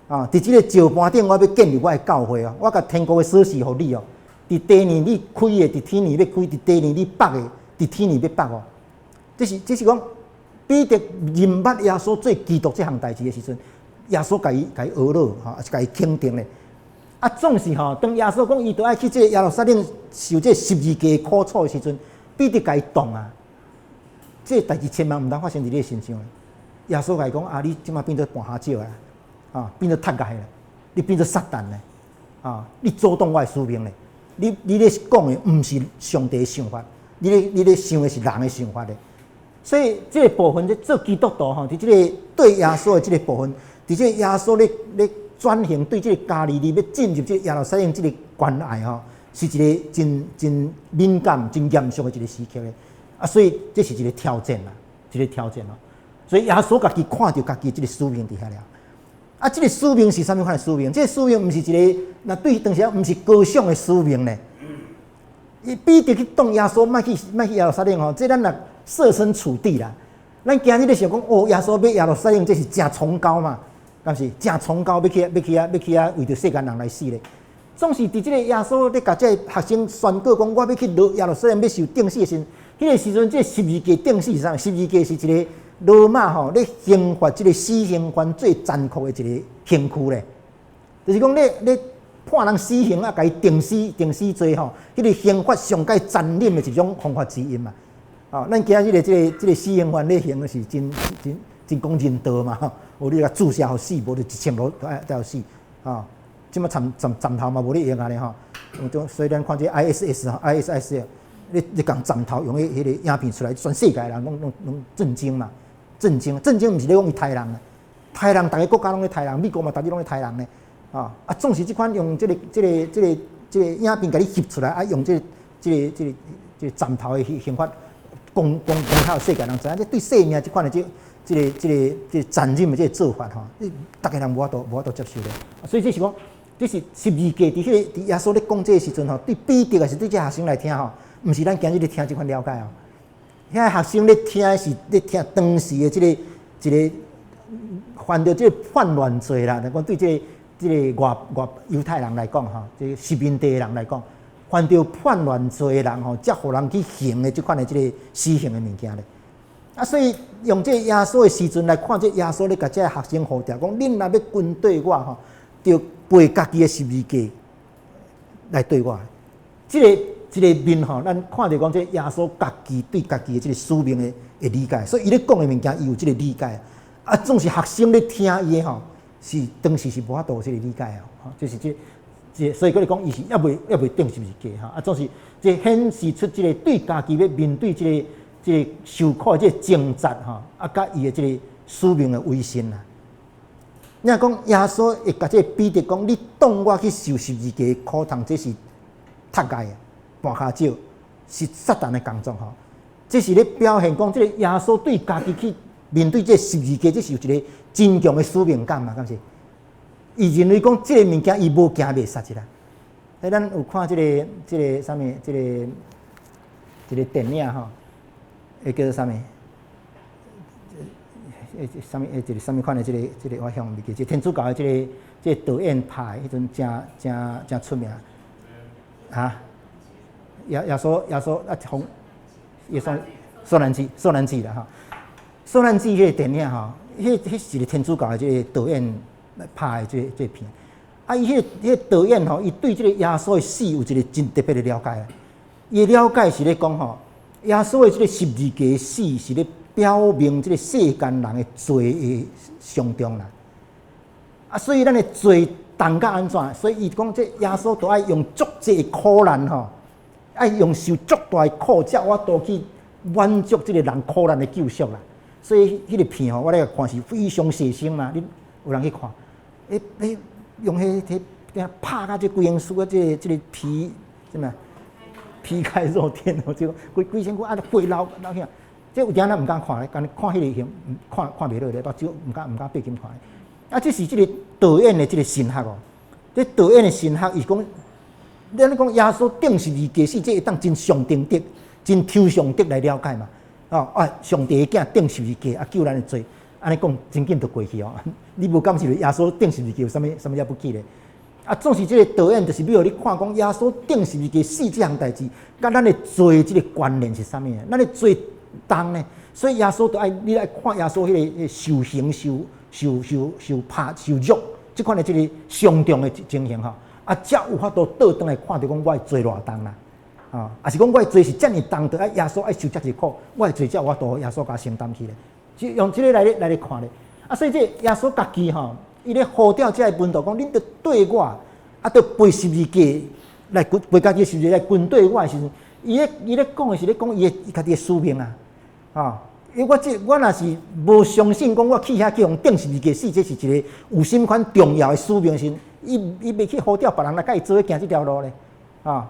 啊，佇這个石盤頂，我欲建立我的教會哦。我共天國的鎖匙予你哦。佇地呢你開的，佇天呢欲開；佇地呢你縛的，佇天呢欲縛哦。這是講彼得認捌耶穌做基督這項代誌的時陣，耶穌共伊呵咾吼，是共伊肯定的。啊，總是吼，當耶穌講伊著愛去這个耶路撒冷受這十字架苦楚的時陣，彼得共伊擋啊。這個代誌千萬毋通發生佇你的身上。耶穌共伊講啊，你這馬變做絆跤石啊，啊，變做踢界啦，你變做撒旦咧，啊，你阻擋我的使命咧。你咧講的毋是上帝的想法，你咧想的是人的想法咧。所以這個部分，咧做基督徒吼，佇這个對耶穌的這個部分，佇這個耶穌咧轉型對這個加利利欲進入這個耶路撒冷這個關隘吼，是一個真真敏感、真嚴肅的一個時刻咧。啊，所以這是一個挑戰啦，一個挑戰咯。所以耶穌家己看著家己這個使命佇遐了。啊，這個使命是啥物款的使命？這個使命毋是一個，若對當時毋是高尚的使命咧。伊彼得去擋耶穌，莫去耶路撒冷吼，這咱若設身處地啦。咱今日咧想講，哦，耶穌欲耶路撒冷，這是誠崇高嘛，敢是誠崇高，欲去遐為著世間人來死咧。總是佇這個耶穌咧共這個學生宣告講，我欲去耶路撒冷欲受釘死的時陣，彼個時陣，這個十字架釘死是啥？十字架是一個羅馬吼咧刑罰這個死刑犯最殘酷的一個刑具咧，就是講咧判人死刑啊，共伊釘死罪吼，彼個刑罰上蓋殘忍的一種方法之一嘛。哦，咱今日的這個死刑犯咧刑的是真真真講人道嘛，吼，無你共注射予死，無就一槍落才予死，吼。這馬針頭嘛無咧用啊咧吼，所以咱看這 ISS 吼，ISIS 咧共針頭用彼個影片出來，全世界人攏震驚嘛，震驚，震驚毋是咧講伊刣人啊，刣人逐个國家攏咧刣人，美國嘛逐日攏咧刣人咧，啊啊，總是這款用這個影片共你翕出來，啊，用這個針頭的刑法，講公開世界人知影，這對生命這款的這個殘忍的這個做法吼，你逐个人無法度接受咧，所以這是講。這是十字架，佇彼個佇耶穌咧講這个時陣吼，對彼得抑是對這學生來聽吼，毋是咱今日咧聽這款了解哦。遐學生咧聽的是咧聽當時的這個一個犯著這個叛亂罪啦。講對這個這个外猶太人來講吼，這個殖民地的人來講，犯著叛亂罪的人吼，才予人去刑的這款的這个死刑的物件咧。啊，所以用這个耶穌的時陣來看，這耶穌咧共這个學生呼召講：恁若欲跟綴我吼，著背家己的十字架來綴我。這个這个面吼，咱看著講，這耶穌家己對家己的這个使命的理解，所以伊咧講的物件，伊有這个理解。啊，總是學生咧聽伊的吼，是當時是無法度這个理解哦。就是這，所以閣咧講，伊是猶未釘十字架吼。啊，總是這顯示出這个對家己欲面對這個受苦的這個掙扎吼，啊，佮伊的這个使命的委身啦。你若講耶穌會共這个彼得講，你擋我去受十字架苦痛，這是踢界的絆跤石，是撒旦的工作吼。這是咧表現講，這个耶穌對家己去面對這個十字架，這是有一個真強的使命感嘛，敢是？伊認為講這个物件，伊無驚袂煞一啦。欸，咱有看這個啥物？這個電影吼，會叫做啥物？欸，啥物？欸，一個啥物款的這個我想袂記，這天主教的這個導演拍的，彼陣誠誠誠出名。哈？耶穌啊，紅耶穌受難記，受難記啦吼。受難記彼个電影吼，彼是一個天主教的這個導演拍的這個片。啊，伊彼個導演吼，伊對這個耶穌的死有一個真特別的了解。伊的了解是咧講吼，耶穌的這個十字架的死是咧表明這個世間人的罪的傷重啦。啊，所以咱的罪重甲按怎？所以伊講這耶穌都愛用足濟苦難吼，愛用受足大的苦，才有法度去滿足這個人苦難的救贖啦。所以彼個片吼，我咧看是非常血腥嘛，你有人去看？欸欸，用彼彼拍甲這規身軀啊，這個皮啥物皮開肉綻哦，這個規規身軀啊血流流遐，這有點仔毋敢看咧，干焦看彼個形，看看袂落咧，目睭毋敢閉緊看。啊，這是這個導演的這個神學哦，這導演的神學伊講，咱咧講耶穌釘十字架死，這會當真象徵的、真抽象的來了解嘛？哦啊，上帝的囝釘十字架啊，救咱的罪，按呢講真緊就過去哦。你無感覺耶穌釘十字架有啥物啥物了不起咧？啊，總是這個導演就是欲予你看講耶穌釘十字架死這項代誌，佮咱的罪這個關聯是啥物？咱的罪重呢？所以耶穌就愛你來看耶穌彼個受刑、受受受受拍、受辱，這款的這個傷重的情形吼，啊，才有法度倒轉來看著講我的罪偌重啦，啊，抑是講我的罪是遮爾重，著愛耶穌愛受遮濟苦，我的罪才有法度耶穌共承擔去咧。就用這個來咧看咧，啊，所以這耶穌家己吼，伊咧呼召這个門徒講，恁著綴我，啊，著背十字架來背家己十字架來跟綴我的時陣，伊咧講的是咧講伊的伊家己的使命啊，啊，因為我若是無相信講我去遐去予釘十字架死，這是一個有啥款重要的使命時，伊袂去呼召別人來佮伊做伙行這條路咧，啊，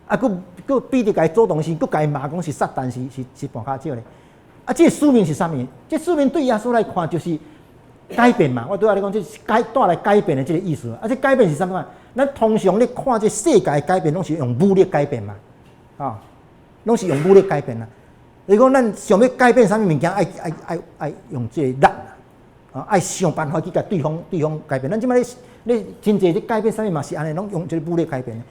啊，閣閣彼得共伊阻擋時，閣共伊罵講是撒旦，是絆跤石咧。啊，這個使命是啥物？這個使命對耶穌來看就是改變嘛。我拄仔咧講，這是改帶來改變的這個意思。啊，這改變是啥物？咱通常咧看這世界的改變，攏是用武力改變嘛，啊，攏是用武力改變啦。如果咱想欲改變啥物物件，愛愛愛愛用這個力啊，愛想辦法去共對方改變。咱這擺咧咧真濟咧改變啥物嘛是按呢，攏用這個武力改變。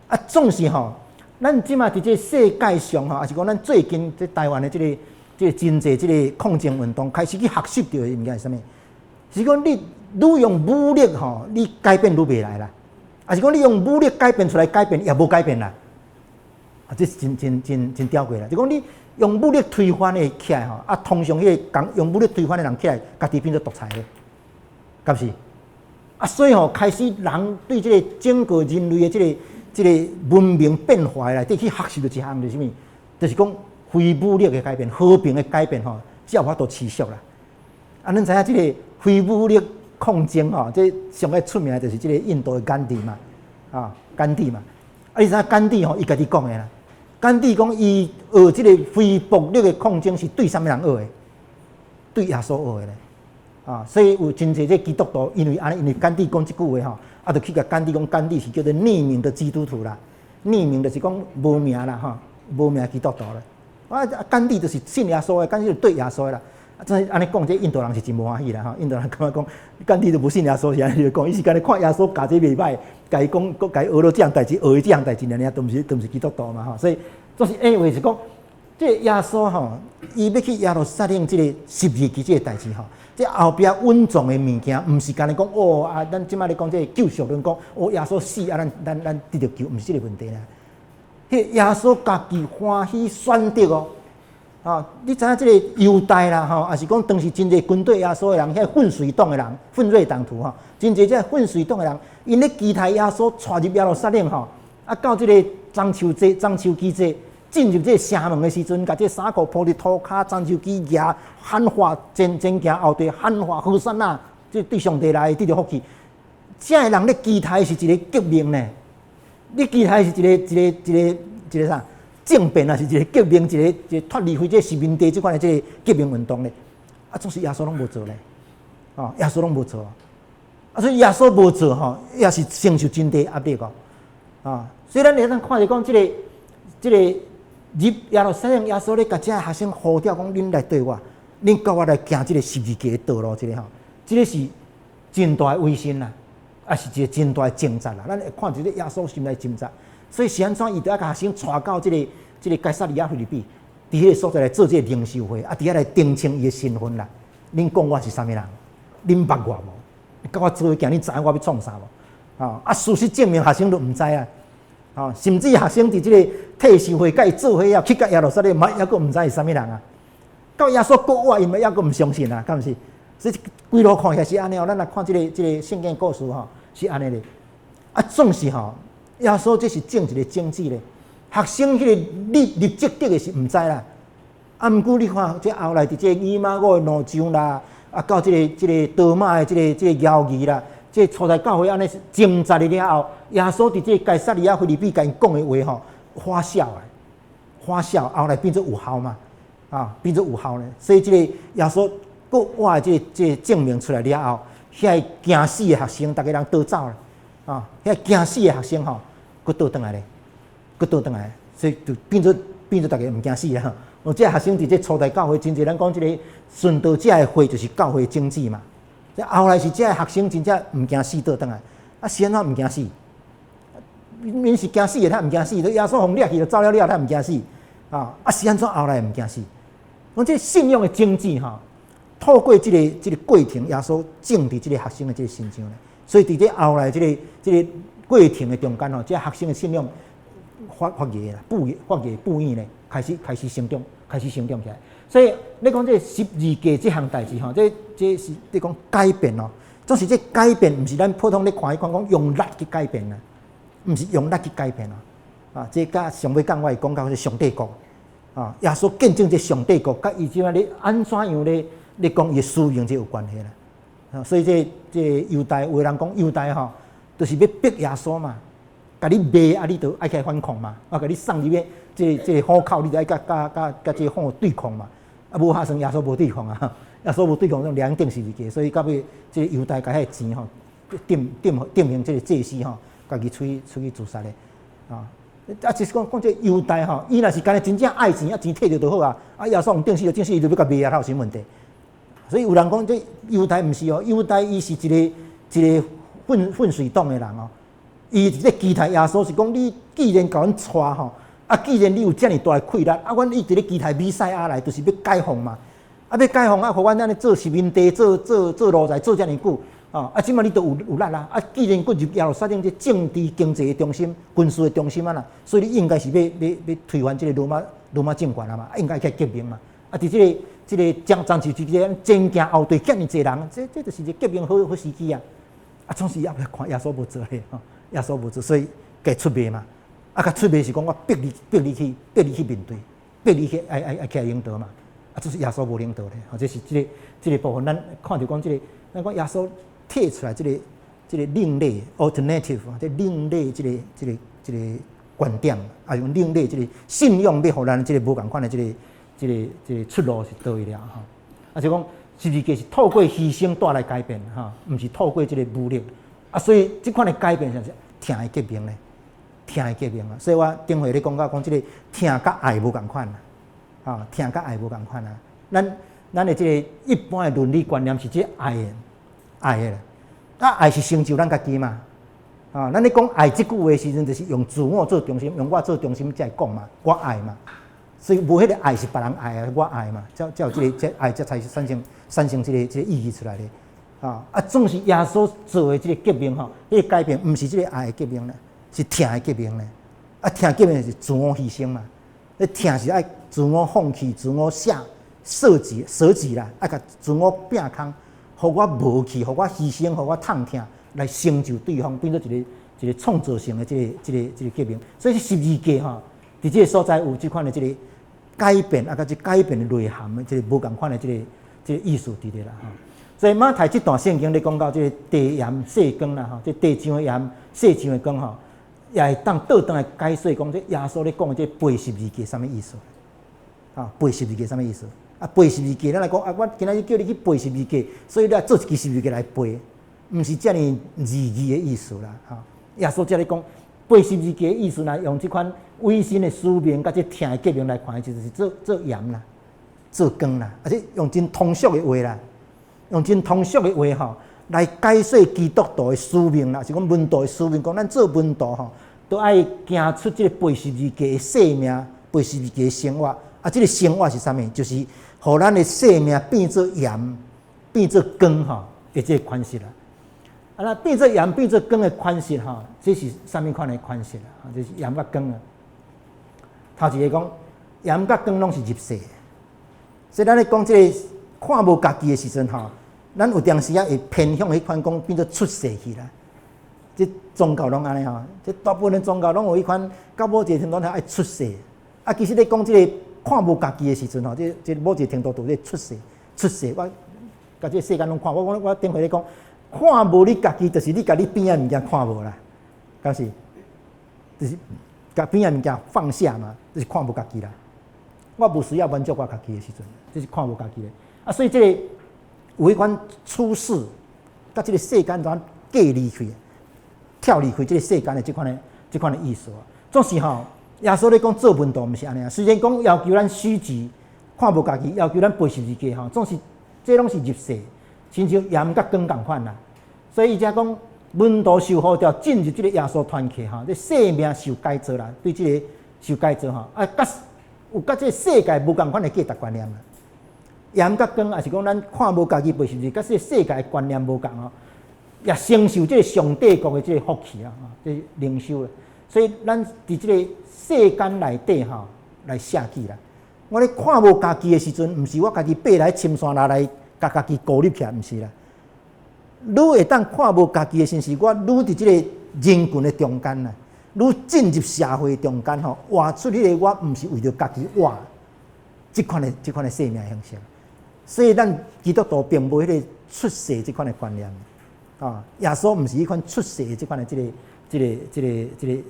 啊，總是吼，咱這擺佇這個世界上吼，抑是講咱最近這台灣的這個真濟這個抗爭運動開始去學習著的物件是啥物？是講你愈用武力吼，你改變愈袂來啦；抑是講你用武力改變出來，改變也無改變啦。啊，這是真真真真吊詭啦！就講你用武力推翻的起來吼，啊，通常彼個講用武力推翻的人起來，家己變做獨裁的，敢是？啊，所以吼，開始人對這個整個人類的這個文明變化內底去學習著一項，就是啥物？就是講非武力的改變、和平的改變吼，才有法度持續啦。啊，咱知影這個非武力抗爭吼，這上愛出名的就是這個印度的甘地嘛，啊，甘地嘛。啊，你知影甘地吼，伊家己講的啦。甘地講伊學這個非暴力的抗爭是對啥物人學的？對耶穌學的咧。啊，所以有真濟這基督徒，因為按呢，因為甘地講這句話吼，啊，就去共甘地講，甘地是叫做匿名的基督徒啦，匿名就是講無名啦，吼，無名基督徒啦。啊，甘地就是信耶穌的，甘地就是綴耶穌的啦。啊，真按呢講，這印度人是真無歡喜啦，吼！印度人感覺講，甘地都無信耶穌，是按呢講，伊是干焦看耶穌教這袂䆀，共伊講，閣共伊學了這項代誌，學伊這項代誌，爾爾都毋是基督徒嘛，吼！所以，總是 anyway 是講，這個耶穌吼，伊欲去耶路撒冷這個十字架這個代誌吼，這後壁隱藏的物件，毋是干焦講哦啊，咱這擺咧講這個救贖論講，哦耶穌死啊，咱得著救，毋是這個問題啦。彼個耶穌家己歡喜選擇哦。啊！你知影這個猶大啦，吼，抑是講當時真濟跟綴耶穌的人，遐奮隨黨的人，奮銳黨徒吼，真濟這奮隨黨的人，𪜶咧期待耶穌帶入耶路撒冷吼，啊，到這個棕樹節、棕樹枝節進入這個城門的時陣，共這衫褲鋪佇塗跤，棕樹枝舉喊話前前行後綴喊話和散那，這對上帝來得著福氣。這个人咧期待是一個革命呢？你期待是一個一個一個一個啥？政變啊，是一個革命，一個一個脫離非這殖民地這款的這個革命運動咧，啊，總是耶穌攏無做咧，哦，耶穌攏無做，啊，所以耶穌無做吼，也是承受真大壓力哦，啊，所以咱會當看著講這個這個入耶路撒冷，耶穌咧共這學生呼召講，恁來綴我，恁佮我來行這個十字架的道路，這個吼，這個是真大的威信啦，也是一個真大的掙扎啦。咱會看著這個耶穌心內掙扎。所以是按怎，伊著愛共學生帶到這個該撒利亞腓立比，佇彼個所在來做這個靈修會，啊，佇遐來澄清伊的身份啦。恁講我是啥物人？恁捌我無？你佮我做伙行，恁知影我欲創啥無？啊，事實證明學生都毋知啊。啊，甚至學生佇這個退修會佮伊做伙了，去到耶路撒冷嘛，猶閣毋知是啥物人啊。到耶穌復活，𪜶嘛猶閣毋相信啊，敢毋是？所以規路看起來是按呢哦。咱來看這個聖經故事吼，是按呢咧。啊，總是吼。耶穌這是種一個種子咧，學生彼個立立即得的是毋知啦，啊，毋過你看，這後來佇這以馬忤的路上啦，啊，到這個多馬的這個邀語啦，這個初代教會按呢掙扎了後，耶穌佇這個該撒利亞腓立比共𪜶講的話吼，發酵啊，發酵後來變做有效嘛，啊，變做有效咧。所以這個耶穌閣活的這個證明出來了後，遐個驚死的學生，逐家人倒走啦，啊，遐驚死的學生吼，閣倒轉來咧，閣倒轉來，所以就變做逐家毋驚死啦。哦，這個學生佇這初代教會，真濟咱講這個殉道者的血就是教會種子嘛。這後來是這個學生真正毋驚死倒轉來，啊是按怎毋驚死？𪜶是驚死的，他毋驚死。耶穌予掠去就走了了，他毋驚死。啊啊是按怎後來毋驚死？講這個信仰的種子吼，透過這個過程，耶穌種佇這個學生的這個身上咧。所以佇這後來這個過程的中間吼，這個學生的信仰發芽啦，發芽布影咧，開始成長，開始成長起來。所以你講這個十字架這項代誌吼，這是你講改變哦，總是這改變，毋是咱普通咧看彼款講用力去改變啦，毋是用力去改變哦。啊，這佮上尾講我會講到這上帝國啊，耶穌見證這上帝國，佮伊這擺咧按怎樣咧咧講伊的使命這有關係啦。啊，所以這猶大有的人講猶大吼，就是欲逼耶穌嘛，共你賣啊，你就愛起來反抗嘛，啊，共你送入去這個虎口，你就愛佮這個虎對抗嘛。啊，無下算耶穌無對抗啊，耶穌無對抗，攏兩釘十字架，所以到尾這個猶大共彼個錢吼，定這個祭司吼，家己出去自殺的啊。啊，就是講講這猶大吼，伊若是敢若真正愛錢，啊錢提著就好啊。啊，耶穌予釘死就釘死，伊就欲共賣啊，哪有啥物問題？所以有人講這猶大毋是哦，猶大伊是一個混水黨的人哦。伊佇咧期待耶穌是講，你既然共阮帶吼，啊，既然你有遮爾大的氣力，啊，阮一直咧期待彌賽亞來，就是欲解放嘛。啊，欲解放啊，予阮按呢做殖民地，做奴才，做遮爾久，啊，啊，這擺你都有力啦。啊，既然閣入耶路撒冷這政治經濟的中心、軍事的中心啊啦，所以你應該是欲推翻這個羅馬政權啊嘛，應該去革命嘛。啊，佇這個將暫時之間前行後退遮爾濟人，這就是一個革命好時機啊！啊，總是猶未看耶穌無做咧，吼，耶穌無做，所以共出賣嘛。啊，共出賣是講我逼你去面對，逼你去愛起來領導嘛。啊，這是耶穌無領導咧，吼，這是這個部分，咱看著講這個，咱講耶穌提出來這個另類 alternative，這另類這個觀點，啊，用另類這個信仰欲予咱這個無仝款的這個出路是佗位了吼。啊，就講十字架是透過犧牲帶來改變，吼，毋是透過這個武力。啊，所以這款的改變是疼的革命咧，疼的革命啊。所以我頂回咧講到講這個疼佮愛無仝款啊，啊，疼佮愛無仝款啊。咱的這個一般的倫理觀念是這愛的，愛的啦。啊，愛是成就咱家己嘛。啊，咱咧講愛這句話的時陣，就是用自我做中心，用我做中心才會講嘛，我愛嘛。所以無彼個愛是別人愛啊，我愛嘛，才有這個這愛，才產生這個意義出來的。啊啊，總是耶穌做的這個革命吼，彼個改變毋是這個愛的革命啦，是疼的革命咧。啊，疼革命是自我犧牲嘛。你疼是愛自我放棄、自我捨己啦，愛共自我摒空，予我無去，予我犧牲，予我痛疼，來成就對方，變做一個創造性的這個革命。所以十字架吼，佇這個所在有這款的這個改變，啊，佮這改變的內涵的這個無仝款的這個意思佇咧啦吼。所以馬太這段聖經咧講到這個地鹽世光啦吼，這地上的鹽，世上的光吼，也會當倒轉來解說講這耶穌咧講的這背十字架啥物意思？啊，背十字架啥物意思？啊，背十字架，咱來講啊，我今仔日叫你去背十字架，所以你愛做一支十字架來背，毋是遮爾字義的意思啦。吼，耶穌遮咧講背十字架的意思，若用這款委身的使命，佮這疼的革命來看，就是做鹽啦，做光啦，而且用真通俗的話啦，用真通俗的話吼，來解說基督徒的使命啦，是講門徒的使命，講咱做門徒吼，都愛行出這個背十字架的生命，背十字架的生活。啊，這個生活是啥物？就是予咱的生命變做鹽，變做光吼的這個款式啦。啊，那變做鹽、變做光的款式吼，這是啥物款的款式啦？這是鹽佮光啊。頭一個講鹽佮光攏是入世，所以咱咧講這個看無家己的時陣吼，咱有當時仔會偏向彼款講變做出世去啦。這宗教攏按呢吼，這大部分的宗教攏有彼款，到某一個程度，愛出世。啊，其實咧講這個。看無家己的時陣吼，這某一個程度就咧出世，出世。我共這個世間攏看，我講我頂回咧講，看無你家己，就是你共你邊仔物件看無啦，敢是？就是共邊仔物件放下嘛，就是看無家己啦。我無需要滿足我家己的時陣，這是看無家己的。啊，所以這個有彼款出世，佮這個世間怎隔離開，跳離開這個世間的這款的意思啊。總是吼，耶穌咧講做門徒毋是按呢啊。雖然講要求咱虛己，看無家己，要求咱背十字架吼，總是這攏是入世，親像鹽佮光仝款啦。所以伊才講門徒受呼召進入這個耶穌團契吼，這生命受改造啦，對這個受改造吼，啊，佮有佮這個世界無仝款的價值觀念啦。鹽佮光，也是講咱看無家己背十字架，佮這個世界的觀念無仝吼，也承受這個上帝國的這個福氣啊，這個靈修啦。所以咱佇這個世間內底吼來捨己啦。我咧看無家己的時陣，毋是我家己爬來深山內來，共家己孤立起來，毋是啦。愈會當看無家己的時陣，是我愈佇這個人群的中間啦，愈進入社會中間吼，活出彼個我毋是為著家己活，這款的生命形式。所以咱基督徒並無彼個出世這款的觀念啊。耶穌毋是彼款出世的這款的這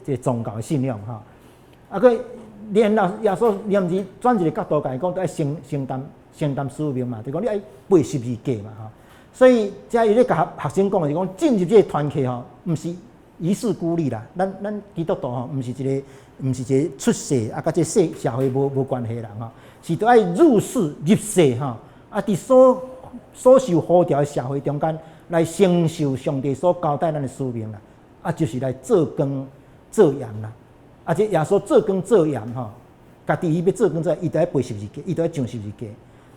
個宗教的信仰吼。啊，閣連老耶穌連是轉一個角度共伊講，都愛承擔使命嘛，就講你愛背十字架嘛吼。所以，遮伊咧共學生講的是講，進入這個團契吼，毋是遺世孤立啦。咱基督徒吼，毋是一個出世啊，佮這社會無關係的人吼，是著愛入世入世吼，啊，佇所受呼召的社會中間來承受上帝所交代咱的使命啦，啊，就是來做光做鹽啦。啊，這耶穌做光做鹽吼，家己伊欲做光做鹽，伊著愛背十字架，伊著愛上十字架，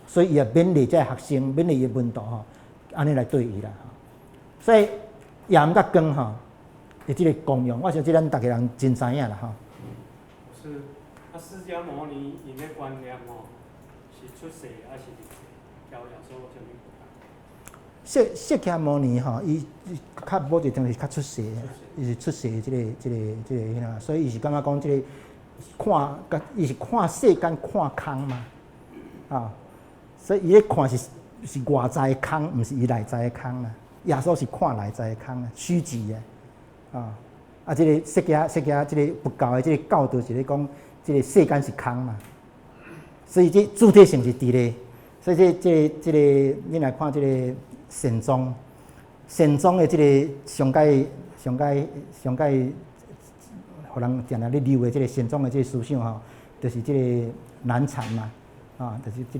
所以伊也勉勵這個學生，勉勵伊的門徒吼，按呢來對伊啦。所以鹽佮光吼，的這個功用，我相信咱逐家人真知影啦吼。是，啊，釋迦牟尼𪜶的觀念吼，是出世抑是入世？交耶穌有啥物無仝？釋迦牟尼吼，伊較某一種是較出世的，伊是出世的這個彼啦，所以伊是感覺講這個看，共伊是看世間看空嘛，啊，所以伊咧看是外在的空，毋是伊內在的空啦。耶穌是看內在的空啊，虛寂啊，啊，啊，這個釋迦這個佛教的這個教導是咧講，這個世間是空嘛，所以這主體性是佇咧，所以這個，你來看這個禪宗，禪宗的這個上蓋上蓋上蓋，予人定定咧留的這個禪宗的這個思想吼，就是這個南禪嘛，啊，就是這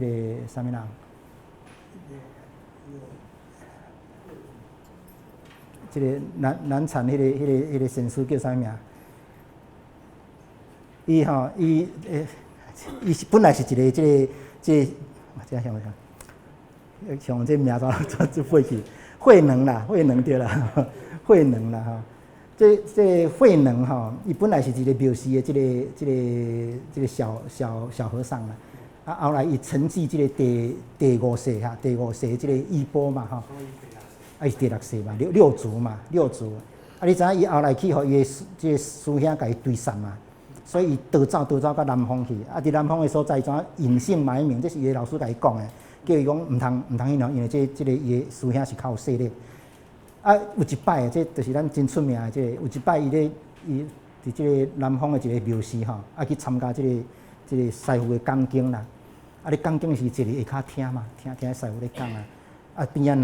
個啥物人？這個南禪彼個禪師叫啥物名？伊吼伊欸，伊是本來是一個這個這個，這想想，像這名字就背去，慧能啦，慧能對啦，慧能啦吼。這慧能吼，伊本來是一個廟寺的這個小和尚啦。啊，後來伊承繼這個第五世哈，第五世這個衣缽嘛吼。啊，伊是第六世嘛，六祖嘛，六祖。啊，你知影伊後來去予伊的這個師兄共伊追殺嘛？所以伊逃走到南方去。啊，佇南方的所在，怎隱姓埋名？這是伊的老師共伊講的，叫伊講毋通彼樣，因為這個伊的師兄是較有勢力。啊，有一擺，這就是咱真出名的這個，有一擺伊咧伊佇這個南方的一個廟寺吼，啊去參加這個師父的講經啦。啊，咧講經時坐佇下跤聽嘛，聽師父咧講啊。啊，邊仔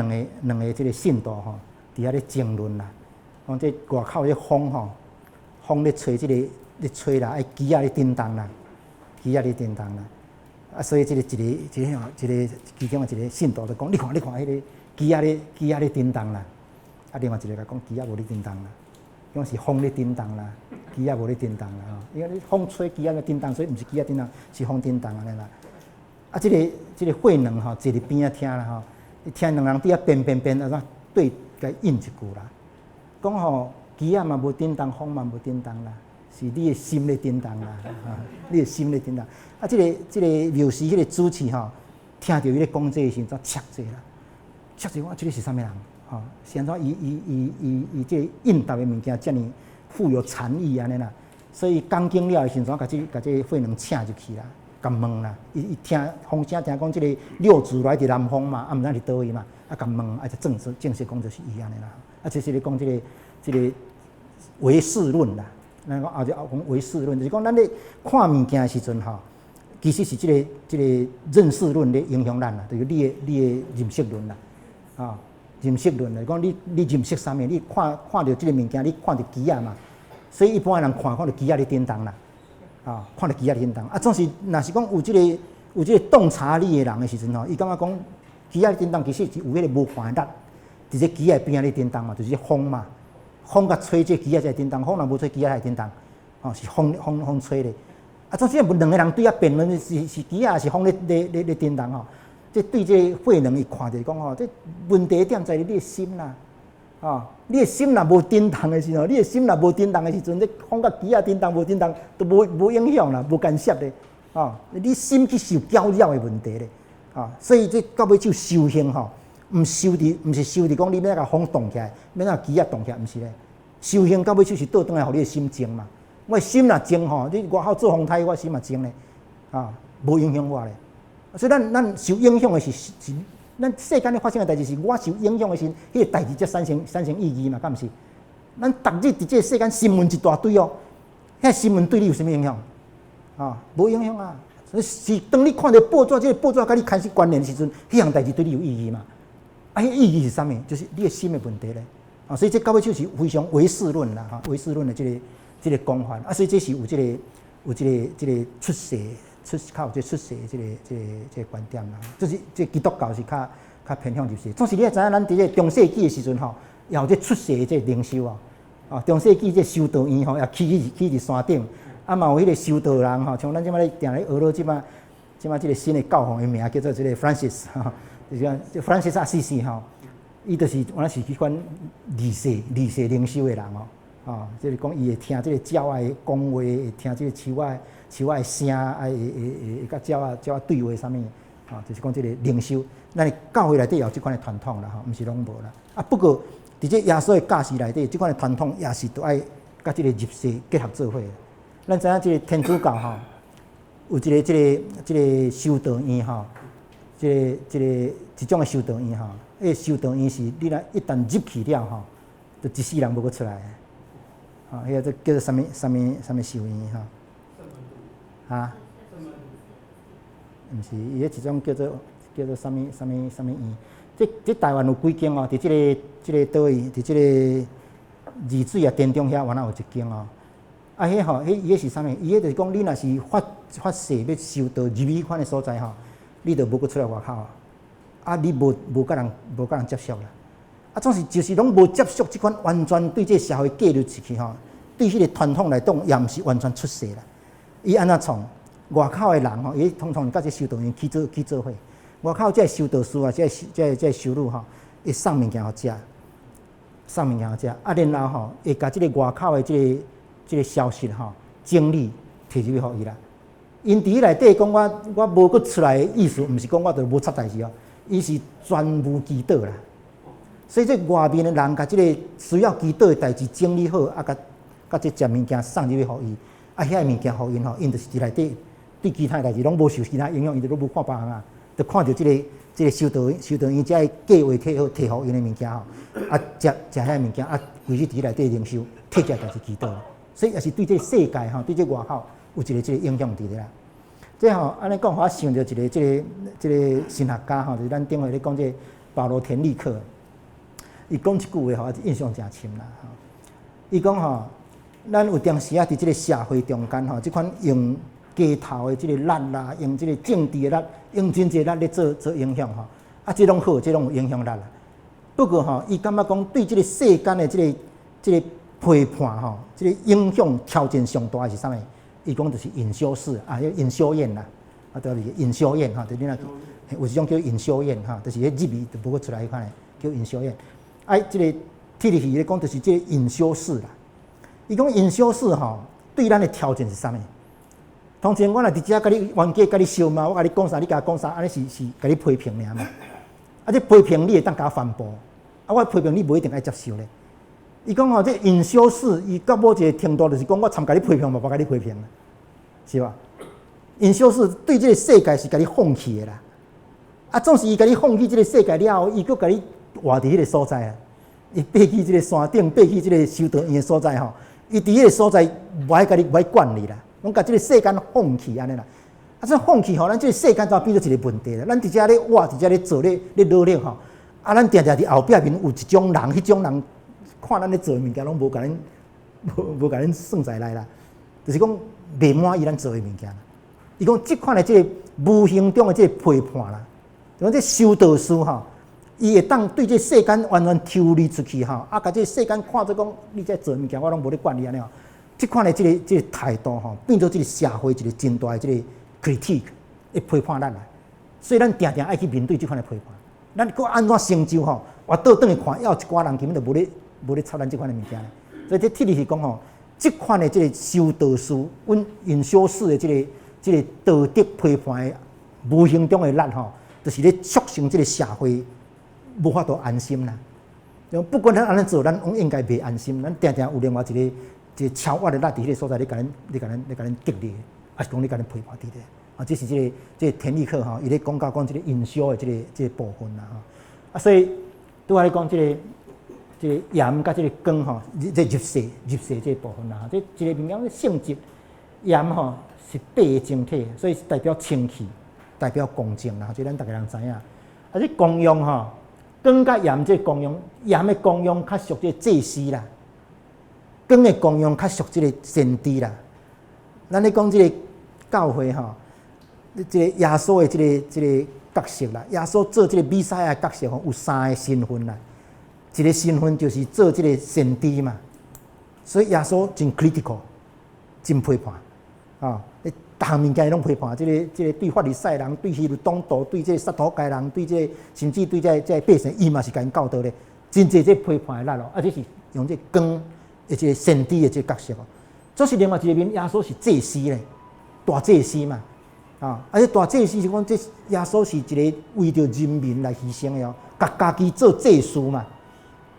兩個這個信徒吼，佇遐咧爭論啦，講這外口這風吼，風咧吹這個咧吹啦，啊機仔咧振動啦，機仔咧振動啦。啊，所以這個一個一個吼，一個其中的一個信徒就講：你看，你看，彼個機仔咧振動啦。啊，另外一個共講機仔無咧振動啦，講是風咧振動啦，機仔無咧振動啦吼。因為你風吹機仔咧振動，所以毋是機仔振動，是風振動按呢啦。啊，這個慧能吼，坐佇邊仔聽啦吼，伊聽兩人佇遐辯辯辯，啊怎對共應一句啦？講吼機仔嘛無振動，風嘛無振動啦，是你的心咧振動啦，你的心咧振動。啊，這個廟寺彼個主持吼，聽著伊咧講這個時陣，捒者啦，捒者講這個是啥物人？吼，是按怎？伊這個應答的物件遮爾富有禪意按呢啦，所以講經了的時陣，共這個慧能請入去啦，共問啦，伊伊聽風聲聽講這个六祖來佇南方嘛，啊毋知佇佗位嘛，啊共問，啊就正式正式講就是伊按呢啦。啊，這是咧講這个這个唯識論啦。咱講後日講唯識論，就是講咱咧看物件的時陣吼，其實是這个這个認識論咧影響咱啦，就是你的你的認識論啦，啊，認識論就是講你你認識啥物，你看看著這个物件，你看著機仔嘛，所以一般的人看看著機仔咧振動啦。啊，看著機仔咧振動，啊，總是若是講有這个有這个洞察力的人的時陣吼，伊感覺講機仔咧振動其實是有彼个無看的力，佇這機仔邊仔咧振動嘛，就是風嘛，風共吹這機仔才會振動，風若無吹機仔會振動，吼，是風風風吹的。啊，總之有兩个人對遐辯論是是機仔抑是風咧咧咧咧振動吼，這對這個慧能伊看著講吼，這問題點在於你的心啦。啊！你的心若無振動的時候，你的心若無振動的時陣，你風共機仔振動無振動都無無影響啦，無干涉咧。啊！你心去受攪擾的問題咧。啊！所以這到尾就修行吼，毋修佇毋是修佇講你欲共風動起來，欲共機仔動起來，毋是咧。修行到尾就是倒轉來，予你的心靜嘛。我的心若靜吼，你外口做風颱，我心嘛靜咧。啊，無影響我咧。所以咱咱受影響的是是。咱世間咧發生的代誌是，我受影響的時陣，彼个代誌才產生產生意義嘛，敢毋是？咱逐日佇這个世間新聞一大堆哦，彼新聞對你有啥物影響？啊，無影響啊！是當你看著報紙，這个報紙佮你開始關聯的時陣，彼項代誌對你有意義嘛？啊，彼意義是啥物？就是你的心的問題咧。啊，所以這到尾就是非常唯識論啦，哈，唯識論的這个這个講法。啊，所以這是有這个有這个這个出世。出較有這出世這个這个這个觀點啦，就是這基督教是較較偏向入世。總是你也知影，咱佇這中世紀的時陣吼，也有這出世的這靈修哦。哦，中世紀這修道院吼，也起起起佇山頂，啊嘛有彼个修道人吼，像咱這擺咧定咧學咯，這擺這擺這个新的教皇的名叫做這个 Francis 吼，就是講這 Francis 阿西西吼，伊就是原來是彼款離世離世靈修的人哦。哦，就是講伊會聽這个鳥仔的講話，會聽這个樹仔樹仔的聲，啊會會會會佮鳥仔鳥仔對話啥物，吼，就是講這个靈修。咱的教會內底也有這款的傳統啦，吼，毋是攏無啦。啊，不過佇這耶穌的教示內底，這款的傳統也是著愛佮這个入世結合做伙。咱知影這个天主教吼，有一个這个這个修道院吼，這个這个一種的修道院吼，彼个修道院是你若一旦入去了吼，就一世人無閣出來。啊，彼个叫做啥物啥物啥物修院吼？啊？毋是，伊彼一種叫做叫做啥物啥物啥物院？這這台灣有幾間哦，佇這个這个佗位，佇這个二水啊、田中遐，原來有一間哦。啊，彼吼，彼伊彼是啥物？伊彼就是講，你若是發發誓欲修道入彼款的所在吼，你就無閣出來外口啊。啊，你無無佮人無佮人接觸啦。啊，總是就是攏無接觸這款完全對這個社會隔離出去吼，對彼個傳統來講，也毋是完全出世啦。伊按怎創？外口的人吼，伊通常佮這修道院去做去做伙。外口這个修道士啊，這个這个這个修女吼，會送物件予食，送物件予食。啊，然後吼，會共這个外口的這个這个消息吼，整理提入去予伊啦。𪜶佇彼內底講我我無閣出來的意思，毋是講我就無插代誌哦，伊是專務祈禱啦。所以這外面的人共這个需要祈禱的代誌整理好，啊，共共這食物件送入去予伊，啊，遐个物件予𪜶吼，𪜶就是佇內底對其他代誌攏無受其他影響，𪜶就攏無看別項啊，就看著這个這个修道修道院遮个計劃提好提予𪜶的物件吼，啊，食食遐个物件，啊，規日佇內底靈修，替這代誌祈禱，所以也是對這个世界吼，對這外口有一个這个影響佇咧啦。這吼按呢講，予我想著一个這个這个神學家吼，就是咱頂回咧講這个保羅田立克。伊講一句話，予我印象誠深啦。吼，伊講吼，咱有當時仔佇這个社會中間吼，這款用街頭的這个力啦，用這个政治的力，用真濟力咧做做影響吼。啊，這攏好，這攏有影響力啦。不過吼，伊感覺講對這个世間的這个這个批判吼，這个影響挑戰上大的是啥物？伊講就是隱修士啊，彼隱修院啦，啊，對，隱修院吼，就你若有一種叫隱修院吼，就是彼入去就無閣出來彼款的，叫隱修院。哎，這个鐵力去咧講，就是這个隱修士啦。伊講隱修士吼，對咱的挑戰是啥物？通常我若佇遮共你冤家共你相罵，我共你講啥，你共我講啥，按呢是是共你批評爾嘛。啊，這批評你會當共我反駁，啊，我批評你無一定愛接受咧。伊講吼，這隱修士伊到某一個程度，就是講我參共你批評嘛，無共你批評啦，是吧？隱修士對這个世界是共你放棄的啦。啊，總是伊共你放棄這个世界了後，伊閣共你活佇彼个所在啊。伊爬去這个山頂，爬去這个修道院的所在吼，伊佇彼个所在無愛共你，無愛管你啦，攏共這个世間放棄按呢啦。啊，這放棄吼，咱這个世間就變做一个問題啦。咱佇遮咧活，佇遮咧做咧咧努力吼。啊，咱定定佇後壁面有一種人，彼種人看咱咧做的物件，攏無共咱無無共咱算在內啦。就是講袂滿意咱做的物件。伊講這款的這个無形中的這个批判啦，就講這修道士吼，伊會當對這世間完全抽離出去吼，啊，共這世間看做講你這做物件，我攏無咧管你按呢吼。這款的這个這个態度吼，變做這个社會一個真大的這个 critique 會批判咱啦。所以咱定定愛去面對這款的批判。咱閣按怎成就吼，活倒轉去看，猶有一寡人根本就無咧插咱這款的物件。所以這鐵裡是講吼，這款的這个修道士，阮隱修士的這个這个道德批判的無形中的力吼，就是咧促成這个社會無法度安心啦。不管咱按怎做，咱攏應該袂安心。咱定定有另外一個一個超越的力佇彼个所在，咧共咱、咧共咱、咧共咱激勵，抑是講咧共咱批判佇咧。啊，這是這个這个田立克吼，伊咧講到講這个隱修的這个這个部分啦吼。啊，所以拄仔咧講這个這個鹽佮這个光吼，這入世入世這个部分啦。這一个物件性質，鹽吼是白的晶體，所以是代表清氣，代表公正啦。這咱逐家人知影。啊，這功用吼，光佮鹽這個功用，鹽的功用較屬這個祭司啦，光的功用較屬這個先知啦。咱咧講這个教會吼，這個耶穌的這个這个角色啦，耶穌做這个彌賽亞角色吼，有三個身份啦。一個身份就是做這个先知嘛，所以耶穌真 critical，真批判啊！逐項物件伊攏批判，這个這个對法利賽人、對希律黨徒、對這个撒都該人、對這个甚至對這个這个百姓，伊嘛是共𪜶教導咧，真濟這批判的力咯。啊，這是用這個光的這个先知的這个角色哦。這是另外一個面，耶穌是祭司咧，大祭司嘛。啊！啊，這大祭司是講，這耶穌是一个為著人民來犧牲的哦，共家己做祭司嘛。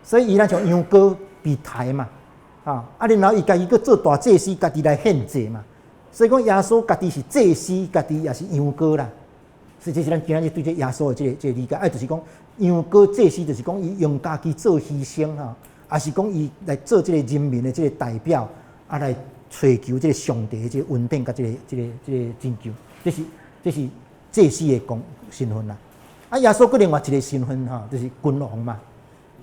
所以伊若像羊羔被刣嘛，啊！啊，然後伊家己閣做大祭司，家己來獻祭嘛。所以講耶穌家己是祭司，家己也是羊羔啦。所以這是咱今仔日對這耶穌的這个這个理解。啊，就是講羊羔祭司，就是講伊用家己做犧牲吼，抑是講伊來做這个人民的這个代表，啊，來尋求這个上帝的這个恩典佮這个這个這个拯救。這是這是祭司的功身份啦。啊，耶穌閣另外一个身份吼，就是君王嘛。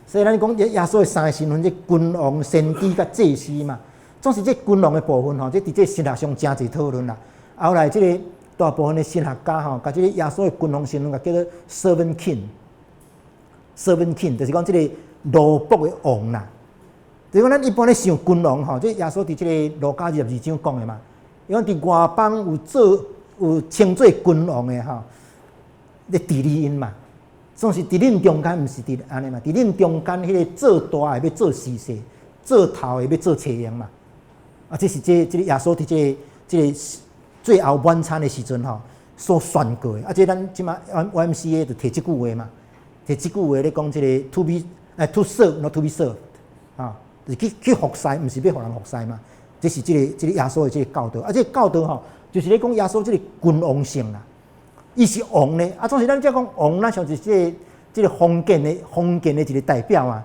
所以咱講耶穌的三个身份，這君王、先知佮祭司嘛。總是這君王的部分吼，這佇這神學上誠濟討論啦。後來這个大部分的神學家吼，共這个耶穌的君王身份，共叫做 servant king。servant king 就是講這个奴僕的王啦。就是講咱一般咧想君王吼，這耶穌佇這个路加22章講的嘛。伊講佇外邦有做有稱做君王的吼，咧治理𪜶嘛。總是佇恁中間，毋是佇按呢嘛？佇恁中間，彼个做大的欲做司事，做頭的欲做差役嘛。啊，這是這這个耶穌佇這个這个最後晚餐的時陣吼，所宣告的。啊，這咱這馬 YMCA 就提這句話嘛，提這句話咧講這个 to be 欸 to serve not to be served 啊，就是去去服侍，毋是欲予人服侍嘛。這是這个這个耶穌的這个教導。啊，這个教導吼，就是咧講耶穌這个君王性啦。伊是王咧，啊，總是咱遮講王，咱像是這个這个封建的封建的一个代表啊。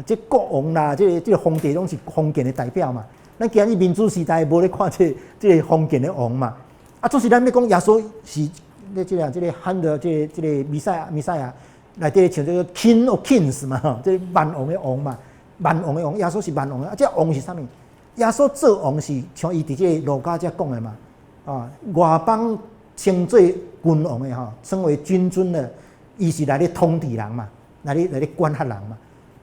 這國王啦，這个這个皇帝攏是封建的代表嘛。咱今日民主時代無咧看這个這个封建的王嘛。啊，總是咱欲講耶穌是咧這个這个喊著這个這个彌賽亞彌賽亞內底像這个 King of Kings 嘛，吼，這个萬王的王嘛，萬王的王，耶穌是萬王的。啊，這王是啥物？耶穌做王是像伊佇這个路加遮講的嘛。啊，外邦稱做君王的吼，稱為君尊的，伊是來咧統治人嘛，來咧來咧管轄人嘛。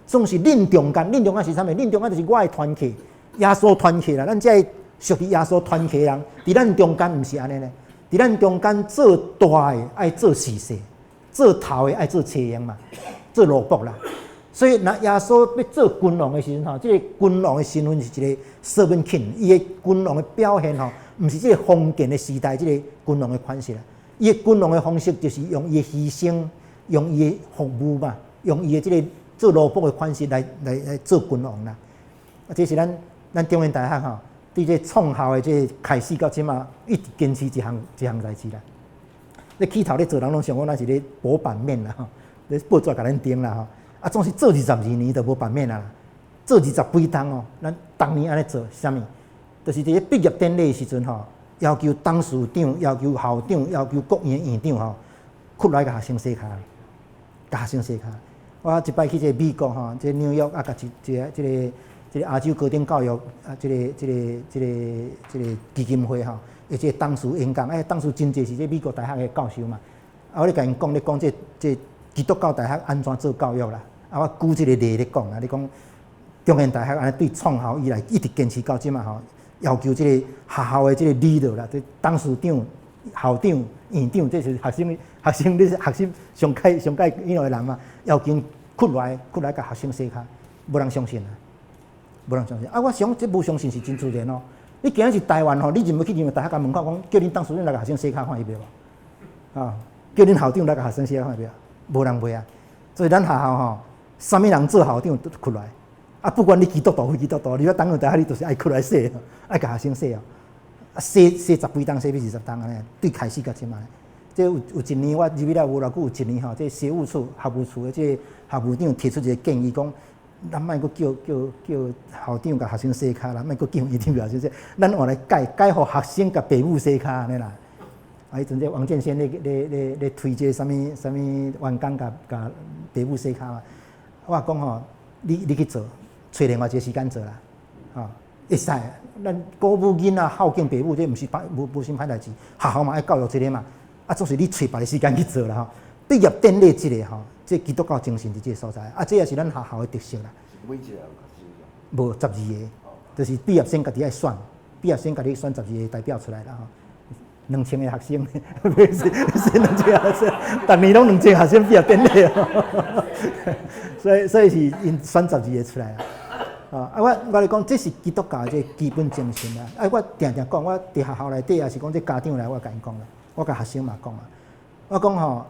總是恁中間，恁中間是啥物？恁中間就是我的團契，耶穌團契啦。咱這个屬於耶穌團契的人，佇咱中間毋是按呢呢。佇咱中間做大的愛做司事，做頭的愛做差役嘛，做奴僕啦。所以，若耶穌欲做君王的時陣吼，這个君王的身份是一個 servant king，伊的君王的表現吼，毋是這个封建的時代這個君王的款式啦。伊的君王的方式就是用伊的犧牲，用伊的服務嘛，用伊的這個做奴僕的款式來來來做君王啦。啊，這是咱咱中原大學吼，對這創校的這個開始到這馬，一直堅持一項一項代誌啦。你起頭咧做人攏想講咱是咧博版面啦吼，咧報紙共咱登啦吼。啊，總是做22年就無版面啊，做二十幾冬哦。咱當年按呢做啥物？就是佇咧畢業典禮的時陣吼，要求董事長、要求校長、要求各院院長吼，起來共學生洗跤，共學生洗跤。我一擺去這個美國吼，這紐約啊，共一一個這個這個亞洲高等教育啊，這個這個這個這個基金會吼，的這個董事演講，欸，董事真濟是這美國大學的教授嘛。啊，我咧共𪜶講咧講這這基督教大學按怎做教育啦。啊，我舉這個例咧講啊，你講中原大學按呢對創校以來一直堅持到這馬吼，要求這個學校的這個 leader 啦，這董事長、校長、院長，這是學生學生，你是學生上蓋上蓋彼落的人嘛，要求起來起來共學生洗跤，無人相信啊，無人相信。啊，我想這無相信是真自然哦。你今仔是台灣吼，你就欲去任何大學共門口講，叫恁董事長來共學生洗跤，看會袂無？啊，叫恁校長來共學生洗跤，看會袂？無人袂啊。所以咱學校吼，啥物人做校長都起來。啊，不管你基督徒非基督徒，你欲當個大學，你就是愛起來洗，愛共學生洗哦。啊，洗洗十幾冬，洗欲20冬按呢，對開始到這馬。這有有一年我入去了無偌久，有一年吼，這學務處學務處的這個學務長提出一個建議，講咱莫閣叫叫叫校長共學生洗跤啦，莫閣叫院長共學生洗，咱換來改改予學生共爸母洗跤按呢啦。啊，彼陣這王建煊咧咧咧咧推這個啥物啥物員工共共爸母洗跤嘛。我講吼，你你去做，揣另外一個時間做啦，吼，會使。咱鼓舞囡仔孝敬爸母，這毋是歹無無啥歹代誌。學校嘛愛教育這個嘛。啊，總是你揣別個時間去做啦吼。畢業典禮這個吼，這基督教精神佇這個所在，啊，這也是咱學校的特色啦。每一個人有無12個，就是畢業生家己愛選，畢業生家己選十二個代表出來啦吼。2000個學生，不是是2000個學生，逐年攏兩千學生畢業典禮哦。所以所以是𪜶選十二個出來啦。啊，我我來講，這是基督教這個基本精神啦。啊，我定定講，我佇學校內底，也是講這家長來，我共𪜶講啦，我共學生嘛講啊。我講吼，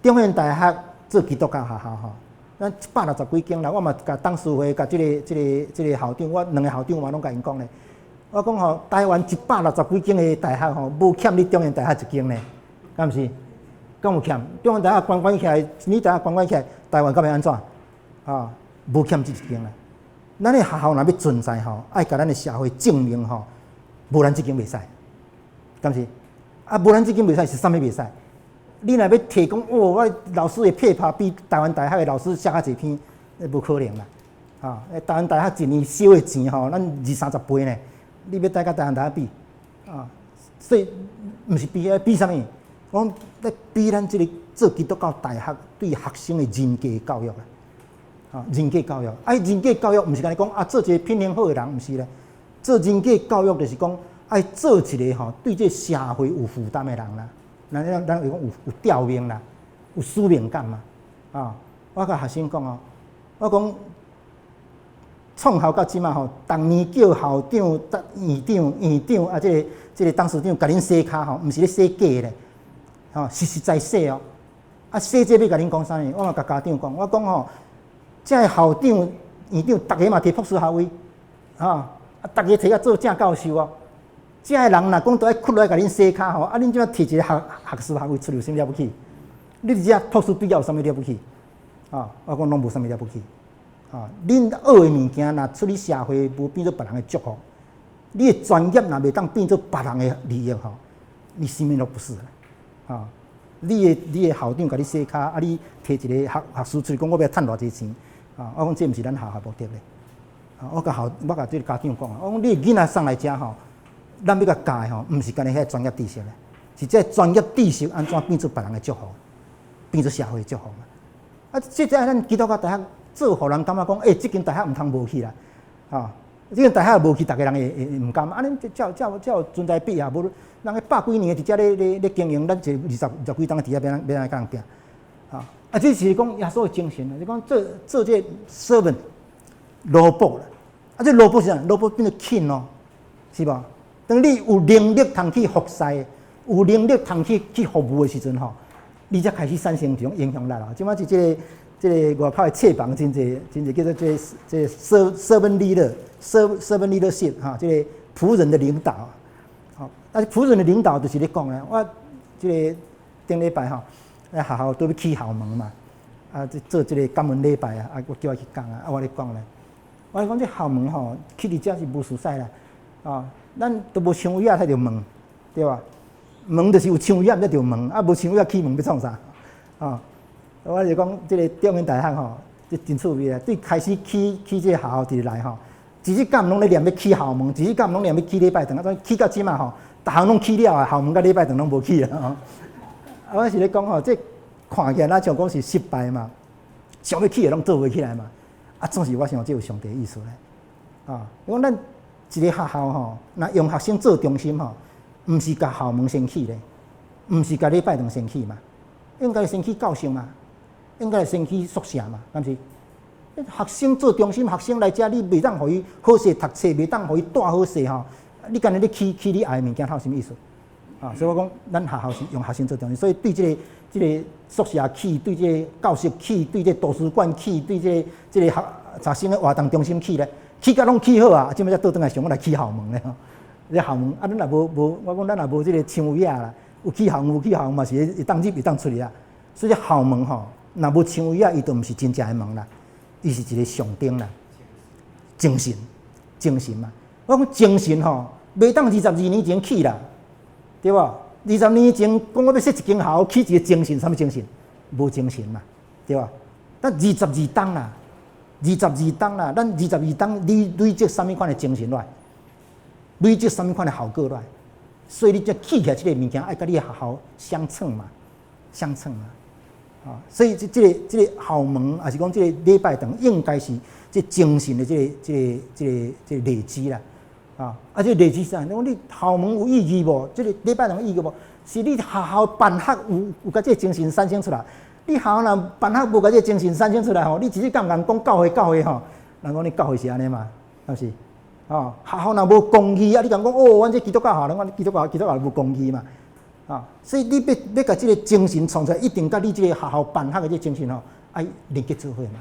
中原大學做基督教學校吼，咱160幾間啦，我嘛共董事會，共這個這個這個校長，我兩個校長嘛攏共𪜶講咧。我講吼，台灣160幾間的大學吼，無欠你中原大學一間呢，敢毋是？敢有欠？中原大學關關起來，你大學關關起來，台灣敢會按怎？啊，無欠這一間啦。咱的學校若欲存在吼，愛共咱的社會證明吼，無咱這間袂使，敢是？啊，無咱這間袂使是啥物袂使？你若欲提講，哦，我老師的 paper 比台灣大學的老師寫較濟篇，那無可能啦。啊，台灣大學一年收的錢吼，咱二三十倍呢。你欲來共台灣大學比？啊，所以毋是比啊，比啥物？我講咧比咱這個做基督教大學對學生的人格教育啦。啊，人格教育，啊，人格教育毋是干焦講啊，做一個品行好的人，毋是咧。做人格教育就是講，愛做一個吼對這個社會有負擔的人啦。咱咱咱會講有有吊命啦，有使命感嘛。啊，我共學生講哦，我講創校到這馬吼，逐年叫校長、院長、院長啊，這個這個董事長共恁洗跤吼，毋是咧洗假的咧，吼，實實在洗哦。啊，洗這欲共恁講啥物？我嘛共家長講，我講吼，這个校長、院長，逐个嘛提博士學位，吼，啊，逐个提甲做正教授哦。這个人若講都愛起來共恁洗跤吼，啊，恁這馬提一個學學士學位出來有啥物了不起？你佇遮博士畢業有啥物了不起？啊，我講攏無啥物了不起。啊，恁學的物件若出去社會無變做別人的祝福，你的專業若袂當變做別人的利益吼，你啥物都不是啦。啊，你的你的校長共你洗跤，啊，你提一個學學士出來講我欲趁偌濟錢，啊，我講這毋是咱學校目的咧。啊，我共校我共這個家長講啊，我講你的囡仔送來遮吼，咱欲共教的吼，毋是干焦彼專業知識咧，是這專業知識按怎變做別人的祝福，變做社會的祝福嘛。啊，這才咱基督教大學做，予人感覺講，欸，這間大學毋通無去啦，啊，這間大學無去，逐个人會會毋甘。啊，恁才才才有存在必要，無人家百幾年佇遮咧咧咧經營，咱一二十二十幾冬佇遐欲按欲按怎共人拼？啊，啊，這是講耶穌的精神啊，是講做做這個 servant 奴僕啦。啊，這奴僕是啥？奴僕變做輕哦，是無？當你有能力通去服侍，有能力通去去服務的時陣吼，你才開始產生這種影響力啦。這馬是這個這個外口的冊房真濟真濟叫做這個這個 servant leader，servant leadership 哈，這個僕人的領導。吼，啊，僕人的領導就是咧講咧，我這个頂禮拜吼，咧學校拄欲起校門嘛，啊，這做這个感恩禮拜啊，啊，我叫我去講啊，啊，我咧講咧，我咧講這校門吼，起佇遮是無熟似啦，啊，咱都無窗圍仔才著門，對無？門就是有窗圍仔才著門，啊，無窗圍仔起門欲創啥？啊，我就講這个中原大學吼，這真趣味啊！對開始起起這个學校佇內吼，一日到晚攏咧念欲起校門，一日到晚攏念欲起禮拜堂，啊，怎起到這馬吼，逐項攏起了啊，校門佮禮拜堂攏無起啊！啊，我是咧講吼，這看起來若像講是失敗嘛，想欲起的攏做袂起來嘛，啊，總是我想這有上帝意思咧。啊，伊講咱一个學校吼，若用學生做中心吼，毋是共校門先起咧，毋是共禮拜堂先起嘛，應該先起教室嘛，應該先起宿舍嘛，敢是？學生做中心，學生來遮，你袂當予伊好勢讀冊，袂當予伊蹛好勢吼。你干焦咧起起你愛的物件，有啥物意思？啊，所以我講，咱學校是用學生做中心，所以對這個宿舍起，對這个教室起，對這个圖書館起，對這個學生的活動中心起咧，起甲攏起好啊，這擺才倒轉來想欲來起校門咧吼。這校門啊，咱若無無，我講咱若無這个窗圍仔啦，有起校門無起校門嘛是會當入會當出去啊。所以校門吼，若無窗圍仔，伊就毋是真正的門啦，伊是一个象徵啦，精神，精神嘛。我講精神吼，袂當22年前起啦，對無？20年前講我欲設一間學校，起一个精神，啥物精神？無精神嘛，對無？咱二十二冬啦，二十二冬啦，咱二十二冬你累積啥物款的精神落來？累積啥物款的效果落來？所以你才起起來這个物件，愛佮你學校相稱嘛，相稱嘛。啊，所以這個校門，抑是講這个禮拜堂，應該是這精神的這個累積啦。啊，啊，這累積啥？你講你校門有意義無？這个禮拜堂有意義無？是你學校辦學有共這个精神產生出來。你學校若辦學無共這个精神產生出來吼，你只是共人講教會教會吼，人講你教會是按呢嘛，是毋是？哦，學校若無公義啊，你共講哦，阮這基督教校，人講基督教基督教無公義嘛。啊，所以你欲欲共這个精神創出來，一定佮你這个學校辦學的這个精神吼，愛連結做伙嘛。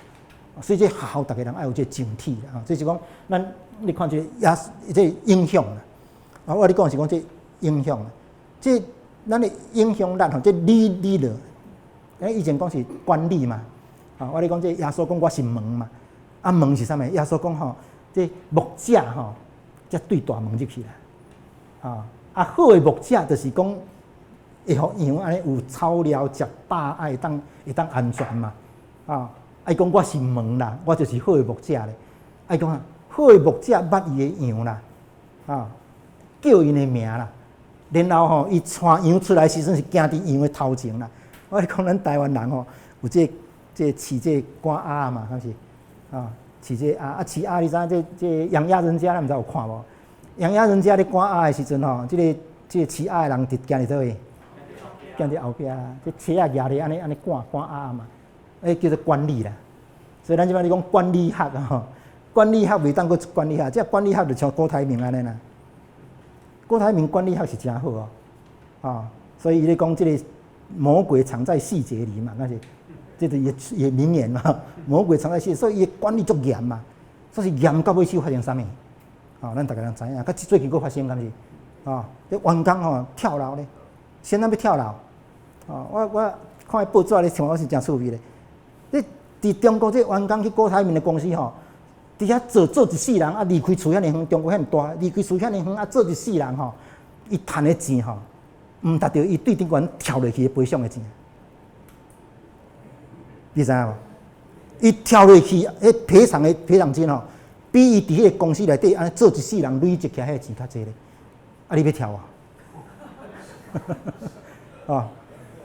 所以這學校逐个人愛有這个整體啦。這是講咱你看這个也這个影響啦。啊，我咧講是講這影響啦。這咱的影響力吼，這理理論，咱以前講是管理嘛。啊，我咧講這耶穌講我是門嘛。啊，門是啥物？耶穌講吼，這牧者吼，才對大門入去啦。啊，啊好的牧者就是講會予羊按呢有草料食飽，啊會當安全嘛。啊，伊講我是門啦，我就是好的牧者咧。啊，伊講啊，好的牧者捌伊的羊啦，啊，叫𪜶的名啦，然後吼，伊帶羊出來時陣是行佇羊的頭前啦。我咧講咱台灣人吼，有這飼這趕鴨嘛，敢是？啊，飼這鴨啊，飼鴨你知影這這養鴨人家，咱毋知有看無？養鴨人家咧趕鴨的時陣吼，這個飼鴨的人佇行佇佗位？行佇後壁，這車仔舉咧按呢按呢趕趕鴨嘛，彼叫做管理啦。所以咱這擺咧講管理學啊吼，管理學袂當閣管理學，這管理學就像郭台銘按呢啦。郭台銘管理學是誠好哦，啊，所以伊咧講這个魔鬼藏在細節裡嘛，那是這個也名言嘛。魔鬼藏在細節，所以伊管理足嚴嘛，所以嚴到尾尾發生啥物？啊，咱逐个人知影，佮最近閣發生敢是？啊，這員工吼跳樓咧，啥人欲跳樓？啊，我看彼報紙咧，像我是誠趣味咧。你佇中國這員工去郭台銘的公司吼，佇遐做做一世人啊，離開厝遐爾遠，中國遐爾大，離開厝遐爾遠啊，做一世人吼，伊趁的錢吼，毋達著伊對頂懸跳落去賠償的錢。你知影無？伊跳落去，彼賠償的賠償金吼，比伊佇彼个公司內底按呢做一世人累積起來彼个錢較濟咧。啊，你欲跳無？哦，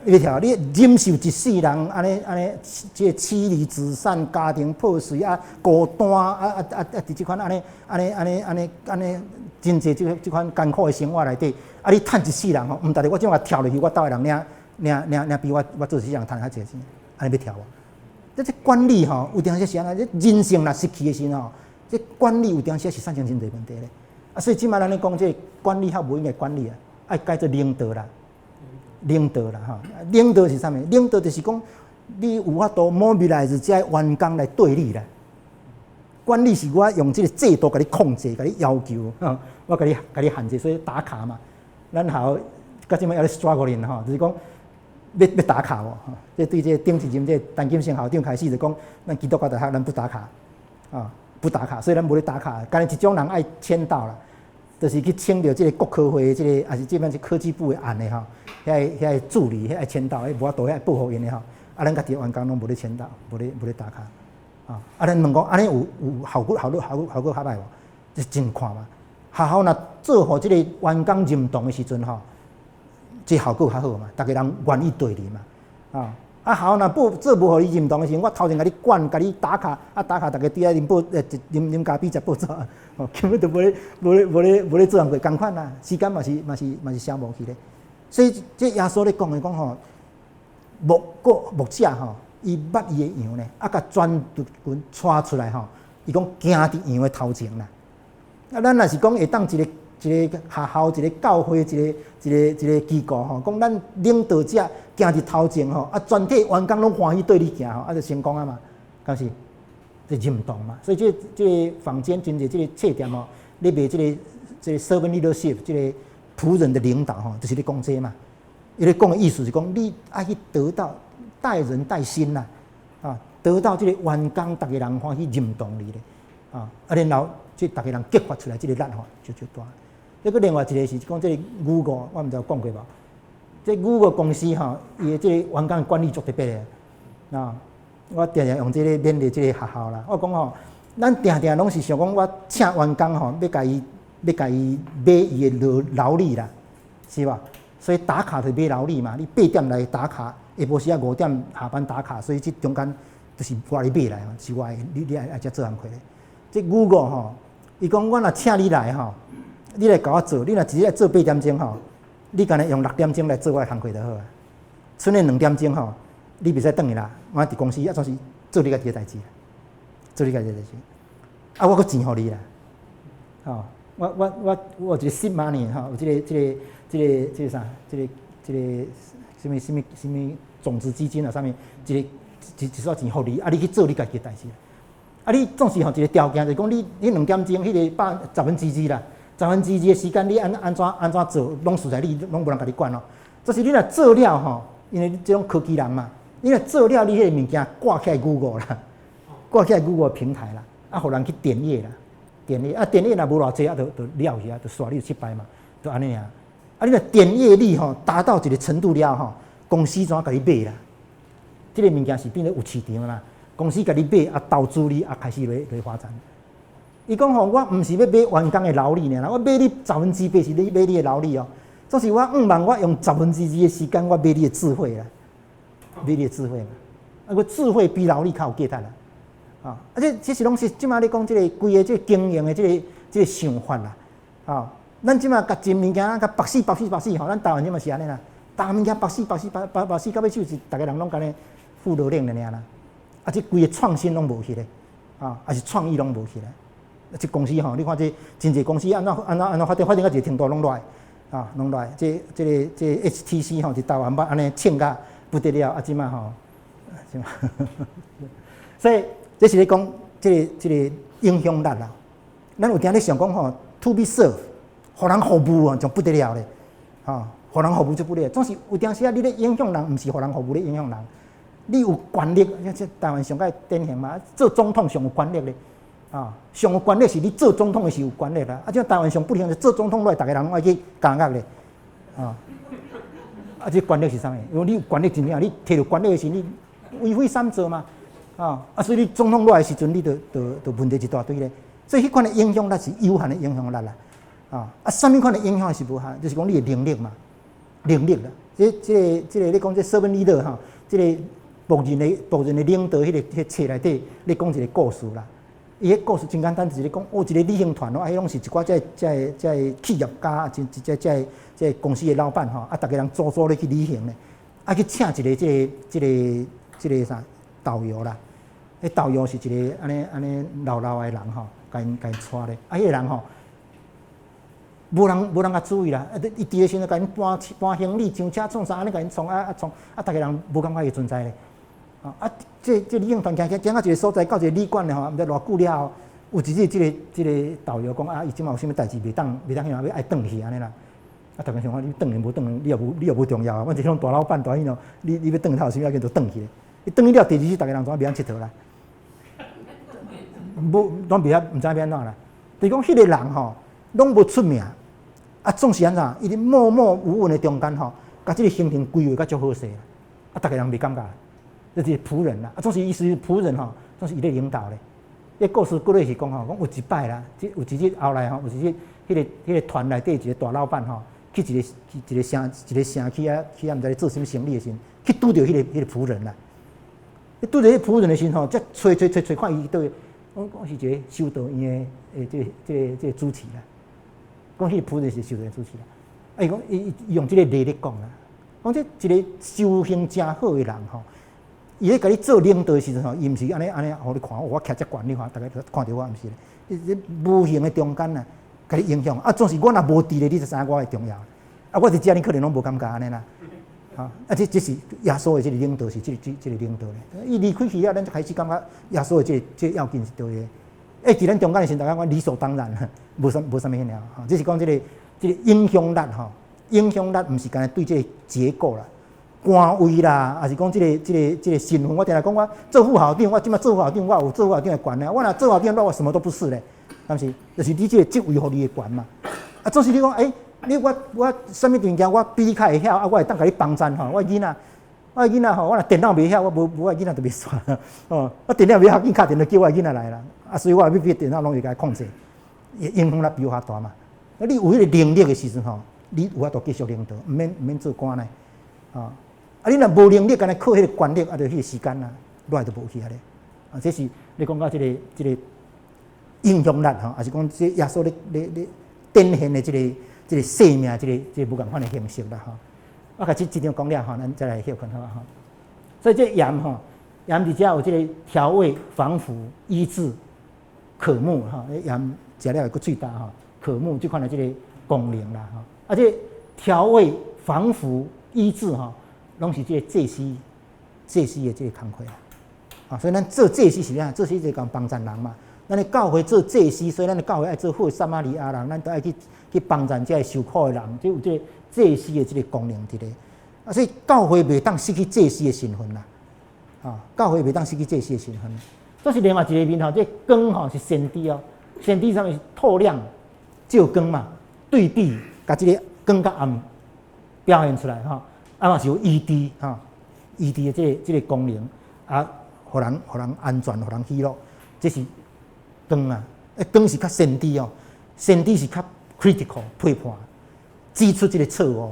你欲跳？你忍受一世人按呢按呢，這个妻離子散、家庭破碎啊、孤單啊啊啊啊！佇這款按呢按呢按呢按呢按呢，真濟這這款艱苦的生活內底，啊，你趁一世人吼，毋值得我這馬跳落去，我兜的人領領領領比我做一世人趁較濟錢，按呢欲跳無？這管理吼，有當時是按呢，這人性若失去的時吼，這管理有當時是產生真濟問題咧。啊，所以這馬咱咧講這管理較無應該管理啊，愛改做領導啦，領導啦吼。領導是啥物？領導就是講你有法度 mobilize 這員工來對你啦。管理是我用這个制度共你控制，共你要求，我共你限制，所以打卡嘛。咱學校到這擺猶咧 struggling 吼，就是講欲打卡無？吼，這對這個頂一任這個陳金生校長開始就講，咱基督教大學咱不打卡，啊，不打卡，所以咱無咧打卡。干焦一種人愛簽到啦，就是去請著這个國科會這个，抑是這擺是科技部的案的吼，遐个助理遐愛簽到，彼無法度遐報予𪜶的吼。啊，咱家己員工攏無咧簽到，無咧打卡。啊，咱問講，按呢有效果、效果較䆀無？這真看嘛。學校若做予這个員工認同的時陣吼，這效果較好嘛，逐家人願意綴你嘛。啊，學校若無做無予你認同的時陣，我頭前共你管，共你打卡，啊打卡，逐家佇遐啉報，啉咖啡、食報紙，哦，根本就無咧做工課，仝款啦，時間嘛是消磨去咧。所以這耶穌咧講的講吼，牧者吼，伊捌伊的羊咧，啊，共全群帶出來吼，伊講行佇羊的頭前啦。啊，咱若是講會當一个學校、一个教會、一个機構吼，講咱領導者行佇頭前吼，啊，全體員工攏歡喜綴你行吼，啊，就成功啊嘛，敢是？這認同嘛。所以這个坊間真濟這个冊店吼，咧賣這个 servant leadership，這个僕人的領導吼，就是咧講這嘛。伊咧講的意思是講，你愛去得到帶人帶心啦，啊，得到這个員工逐家人歡喜認同你咧，啊，然後這逐家人激發出來這个力吼，就大。這閣另外一个是講這个 Google，我毋知有講過無？這 Google 公司吼，伊的這個員工管理足特別的。啊，我定定用這個勉勵這个學校啦。我講吼，咱定定攏是想講，我請員工吼，欲共伊買伊的勞力啦，是吧？所以打卡就買勞力嘛。你8點來打卡，下晡時仔5點下班打卡，所以這中間就是我來買來，是我的，你愛遮做工課咧。這 Google 吼，伊講我若請你來吼，你來共我做，你若一日愛做8點鐘吼，你干焦用6點鐘來做我的工課就好啊。賰的2點鐘吼，你袂使轉去啦。我佇公司啊，總是做你家己的代誌，做你家己的代誌。啊，我閣錢予你啦。吼，我有一個 seed money 吼，有這個啥，這個啥物啥物啥物種子基金啊，啥物，一筆錢予你，啊，你去做你家己的代誌。啊，你總是予一個條件，就是講你2點鐘彼个2%啦。2%的時間，你按怎做，攏是在你，攏無人共你管哦。就是你若做了吼，因為你這種科技人嘛，你若做了，你彼个物件掛起來 Google 啦，掛起來 Google 平台啦，啊，予人去點閱啦，點閱啊，點閱若無偌濟啊，就了去啊，就煞你就失敗嘛，就按呢啊。啊，你若點閱率吼達到一個程度了吼，公司怎共你買啦？這个物件是變做有市場啦，公司共你買啊，投資你啊，開始來發展。伊講吼，我毋是欲買員工的勞力爾啦，我買你8%是你買你的勞力哦。就是我五萬，我用2%的時間，我買你的智慧啦，買你的智慧嘛。啊，個智慧比勞力較有價值啦。啊，這是攏是這擺咧講這个規个這个經營的這个想法啦。啊，咱這擺共一物件共縛死縛死縛死吼，咱台灣這擺是按呢啦，逐物件縛死縛死縛縛縛死，到尾就是逐家人攏按呢付落領的爾啦。啊，這規个創新攏無去咧，啊，抑是創意攏無去咧。這公司吼，你看這真濟公司按怎發展，發展到一个程度攏落來，啊，攏落來。這個 HTC 吼，佇台灣捌按呢衝甲不得了，啊，這擺吼，這擺，所以這是咧講這個影響力啦。咱有定咧想講吼，to be served，予人服務哦，就不得了咧，吼，予人服務就不得了。總是有當時啊，你咧影響人，毋是予人服務咧影響人。你有權力，這台灣上蓋典型嘛，做總統上有權力咧。啊，上有權力是你做總統的時有權力啦。啊，這台灣上不幸是做總統落來，逐家人攏愛去監獄咧。啊，啊，這權力是啥物？因為你有權力真正，你提著權力的時，你為非三做嘛。啊，啊，所以你總統落來的時陣，你就問題一大堆咧。所以彼款的影響力是有限的影響力啦。啊，啊，啥物款的影響是無限？就是講你的能力嘛，能力啦。這個，你講這 servant leader 吼，這个僕人的領導，彼个冊內底，咧講一個故事啦。伊彼故事真簡單，就是咧講，哦，一个旅行團哦，啊，彼攏是一寡這个企業家，這個公司的老闆吼，啊，逐家人組組咧去旅行咧，啊，去請一个這個啥導遊啦。彼導遊是一个按呢按呢老老的人吼，共𪜶帶咧，啊，彼个人吼，無人共注意啦，啊，伊佇咧時陣共𪜶搬行李、上車創啥，按呢共𪜶創啊啊創，啊，逐家人無感覺伊存在咧。啊，這旅行團行行行到一个所在，到一个旅館咧吼，毋知偌久了後，有一日，這個導遊講啊，伊這馬有啥物代誌，袂當遐欲愛轉去按呢啦。啊，逐家想講你轉去無轉，你也無重要啊。阮這種大老闆大彼囉，你欲轉頭啥物要緊就轉去。伊轉去了，第二日逐家人怎袂曉𨑨迌啦？無，攏袂曉，毋知欲按怎啦。就是講彼個人吼，攏無出名，啊，總是按怎？伊佇默默無聞的中間吼，共這個行程規劃甲足好勢。啊，逐家人袂感覺，這是僕人啦。啊，總是伊是僕人吼，總是伊咧領導咧。這故事過咧是講吼，講有一擺啦，這有一日後來吼，有一日，彼個團內底一個大老闆吼，去一個城去遐，毋知咧做啥物生意的時陣，去拄著彼個僕人啦。伊拄著彼個僕人的時陣吼，才揣揣揣揣看伊佗位，講講是一個修道院的這個主持啦。講彼個僕人是修道院主持啦。啊，伊講伊用這個例咧講啦，講這一個修行誠好的人吼，伊咧共你做領導的時陣吼，伊毋是按呢按呢，予你看，我徛遮懸，你看，逐家看著我，毋是咧。伊無形的中間啊，共你影響。啊，總是我若無佇咧，你就知影我的重要。啊，我佇遮你可能攏無感覺按呢啦。啊，這是耶穌的這個領導，是這個領導咧。伊離開去了，咱就開始感覺耶穌的這個要緊是佗位。欸，佇咱中間的時陣，逐家講理所當然，無啥物遐爾。吼，這是講這個影響力吼，影響力毋是干焦對這個結構啦、官位啦，抑是講這個身份。我定定講我做副校長，我這馬做副校長，我有做副校長的權啊。我若做副校長，我什麼都不是咧，敢是？就是你這個職位予你的權嘛。啊，總是你講，欸，你我啥物物件我比你較會曉，啊，我會當共你幫贊吼。我的囡仔吼，我若電腦袂曉，我無無我的囡仔就袂煞哦。我電腦袂曉，緊敲電話叫我的囡仔來啦。啊，所以我欲買電腦攏會共伊控制，影響力比我較大嘛。啊，你有彼個能力的時陣吼，你有法度繼續領導，毋免做官呢。啊，啊，你若無能力，干焦靠彼個權力，啊，就彼個時間啊，落來就無去啊咧。啊，這是你講到這個影響力吼，抑是講這耶穌咧展現的這個生命，這個無仝款的形式啦吼。我共這這張講了吼，咱再來歇睏好吼。所以這鹽吼，鹽佇遮有這個調味、防腐、醫治、渴慕吼。鹽食了會閣喙焦吼，渴慕這款的這個功能啦吼。啊，這調味、防腐、醫治吼，攏是這個祭司的這個工課啦。啊，所以咱做祭司是啥？做祭司就是共幫贊人嘛。咱的教會做祭司，所以咱的教會愛做好撒瑪利亞人，咱都愛去幫贊這個受苦的人，這有這個祭司的這個功能佇咧。啊，所以教會袂當失去祭司的身份啦。啊，教會袂當失去祭司的身份。這是另外一個面吼，這光吼是先知哦，先知啥物是透亮、照光嘛，對比，共這個光佮暗表現出來吼。啊嘛是有醫治吼，醫治的這個功能啊，予人安全，予人喜樂，這是光啊！欸，光是較先知哦，先知是較 critical 批判，指出這個錯誤，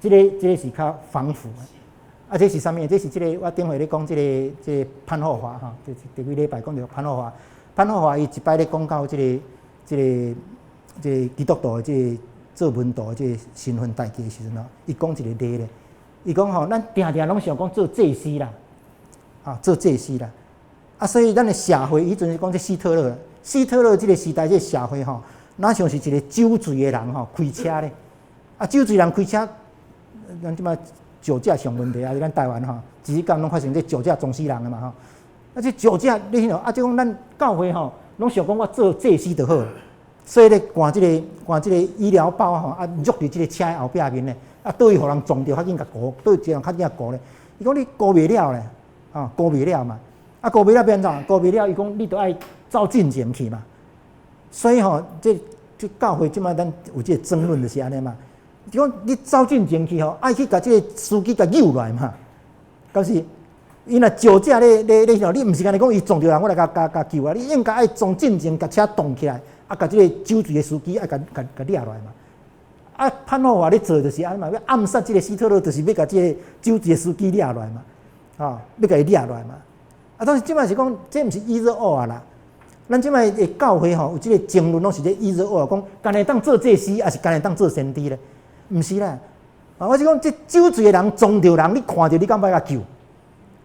這個是較防腐的。啊，這是啥物？這是這個我頂回咧講這個潘霍華吼，這這幾禮拜講著潘霍華。潘霍華伊一擺咧講到這個基督徒的這個做門徒的這個身份代誌的時陣吼，伊講一個例咧，伊講吼，咱定定攏想講做祭司啦，啊，做祭司啦。啊，所以咱的社會，彼陣是講這希特勒，希特勒這個時代，這個社會吼，若像是一個酒醉的人吼，開車咧，啊，酒醉人開車，咱這馬酒駕上問題啊！咱台灣吼，一日到晚攏發生這酒駕撞死人的嘛吼。啊，這酒駕你彼啊，這講咱教會吼，攏想講我做祭司就好，所以咧，掛這個醫療包吼，啊，入佇這個車後壁面咧，啊，佗位予人撞著，較緊共顧，佗位一個人較緊共顧咧。伊講你顧袂了咧，啊，顧袂了嘛。啊，顧袂了欲按怎？顧袂了，伊講你著愛走進前去嘛。所以吼，這教會這馬咱有這個爭論就是按呢嘛。就講你走進前去吼，愛去共這個司機共救來嘛。敢是？伊若酒駕咧咧咧，你毋是干焦講伊撞著人，我來共共共救啊！你應該愛從進前共車擋起來，啊，共這個酒醉的司機愛共共共掠落來嘛。啊，潘霍華咧做就是按呢嘛，欲暗殺這個希特勒，就是欲共這個酒醉的司機掠落來嘛。啊，欲共伊掠落來嘛。啊，但是這馬是講，這毋是 either or 啦。咱這馬的教會吼，有這個爭論，攏是咧 either or，講干焦當做祭司，抑是干焦當做先知咧？毋是啦。啊，我是講，這酒醉的人撞著人，你看著你敢欲共救？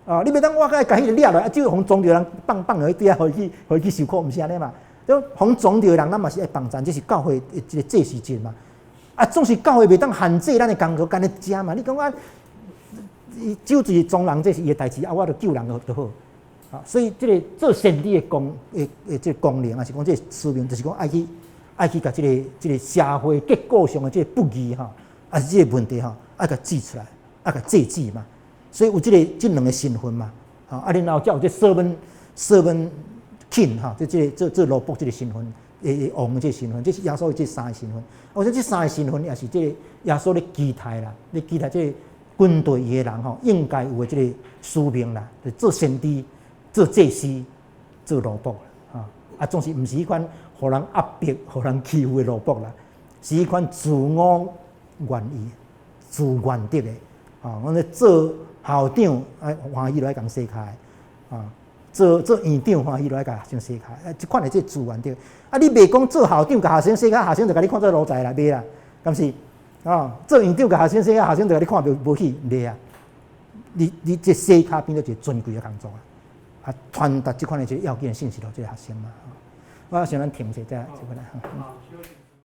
啊，你袂當我愛共彼個掠落來，啊，酒予撞著人放放予伊底下，予伊去受苦，毋是按呢嘛？這予撞著的人，咱嘛是愛幫贊，這是教會的這個祭司職嘛。啊，總是教會袂當限制咱的工作，干焦食嘛。你講啊，酒醉撞人這是伊的代誌，啊，我著救人就好。啊，所以這个做先知的功的的這个功能，抑是講這个使命，就是講愛去愛去共這个這个社會結構上的這个不義吼，抑是這个問題吼，愛共指出來，愛共制止嘛。所以有這个這兩个身份嘛，吼啊，然後才有這 servant king 吼，這這个做做奴僕這个身份，的王的這个身份，這是耶穌的這三个身份。我想這三個身份也是這个耶穌咧期待啦，咧期待這个跟隨伊的人吼，應該有的這个使命啦，就做先知、做祭司、做奴僕啦，啊，總是毋是彼款予人壓迫、予人欺負的奴僕啦，是彼款自我願意、自願得的。啊，阮咧做校長，啊，歡喜來共洗跤的，啊，做做院長歡喜來共學生洗跤，啊，這款的這自願得。啊，你袂講做校長共學生洗跤，學生就共你看做奴才啦，袂啦，敢是？啊，做院長共學生洗跤，學生就共你看無無起，袂啊。你你這洗跤變做一个尊貴的工作啊，啊，傳達這款的這个要緊的信息予這个學生嘛。我想咱停一下，再再過來。好，休息。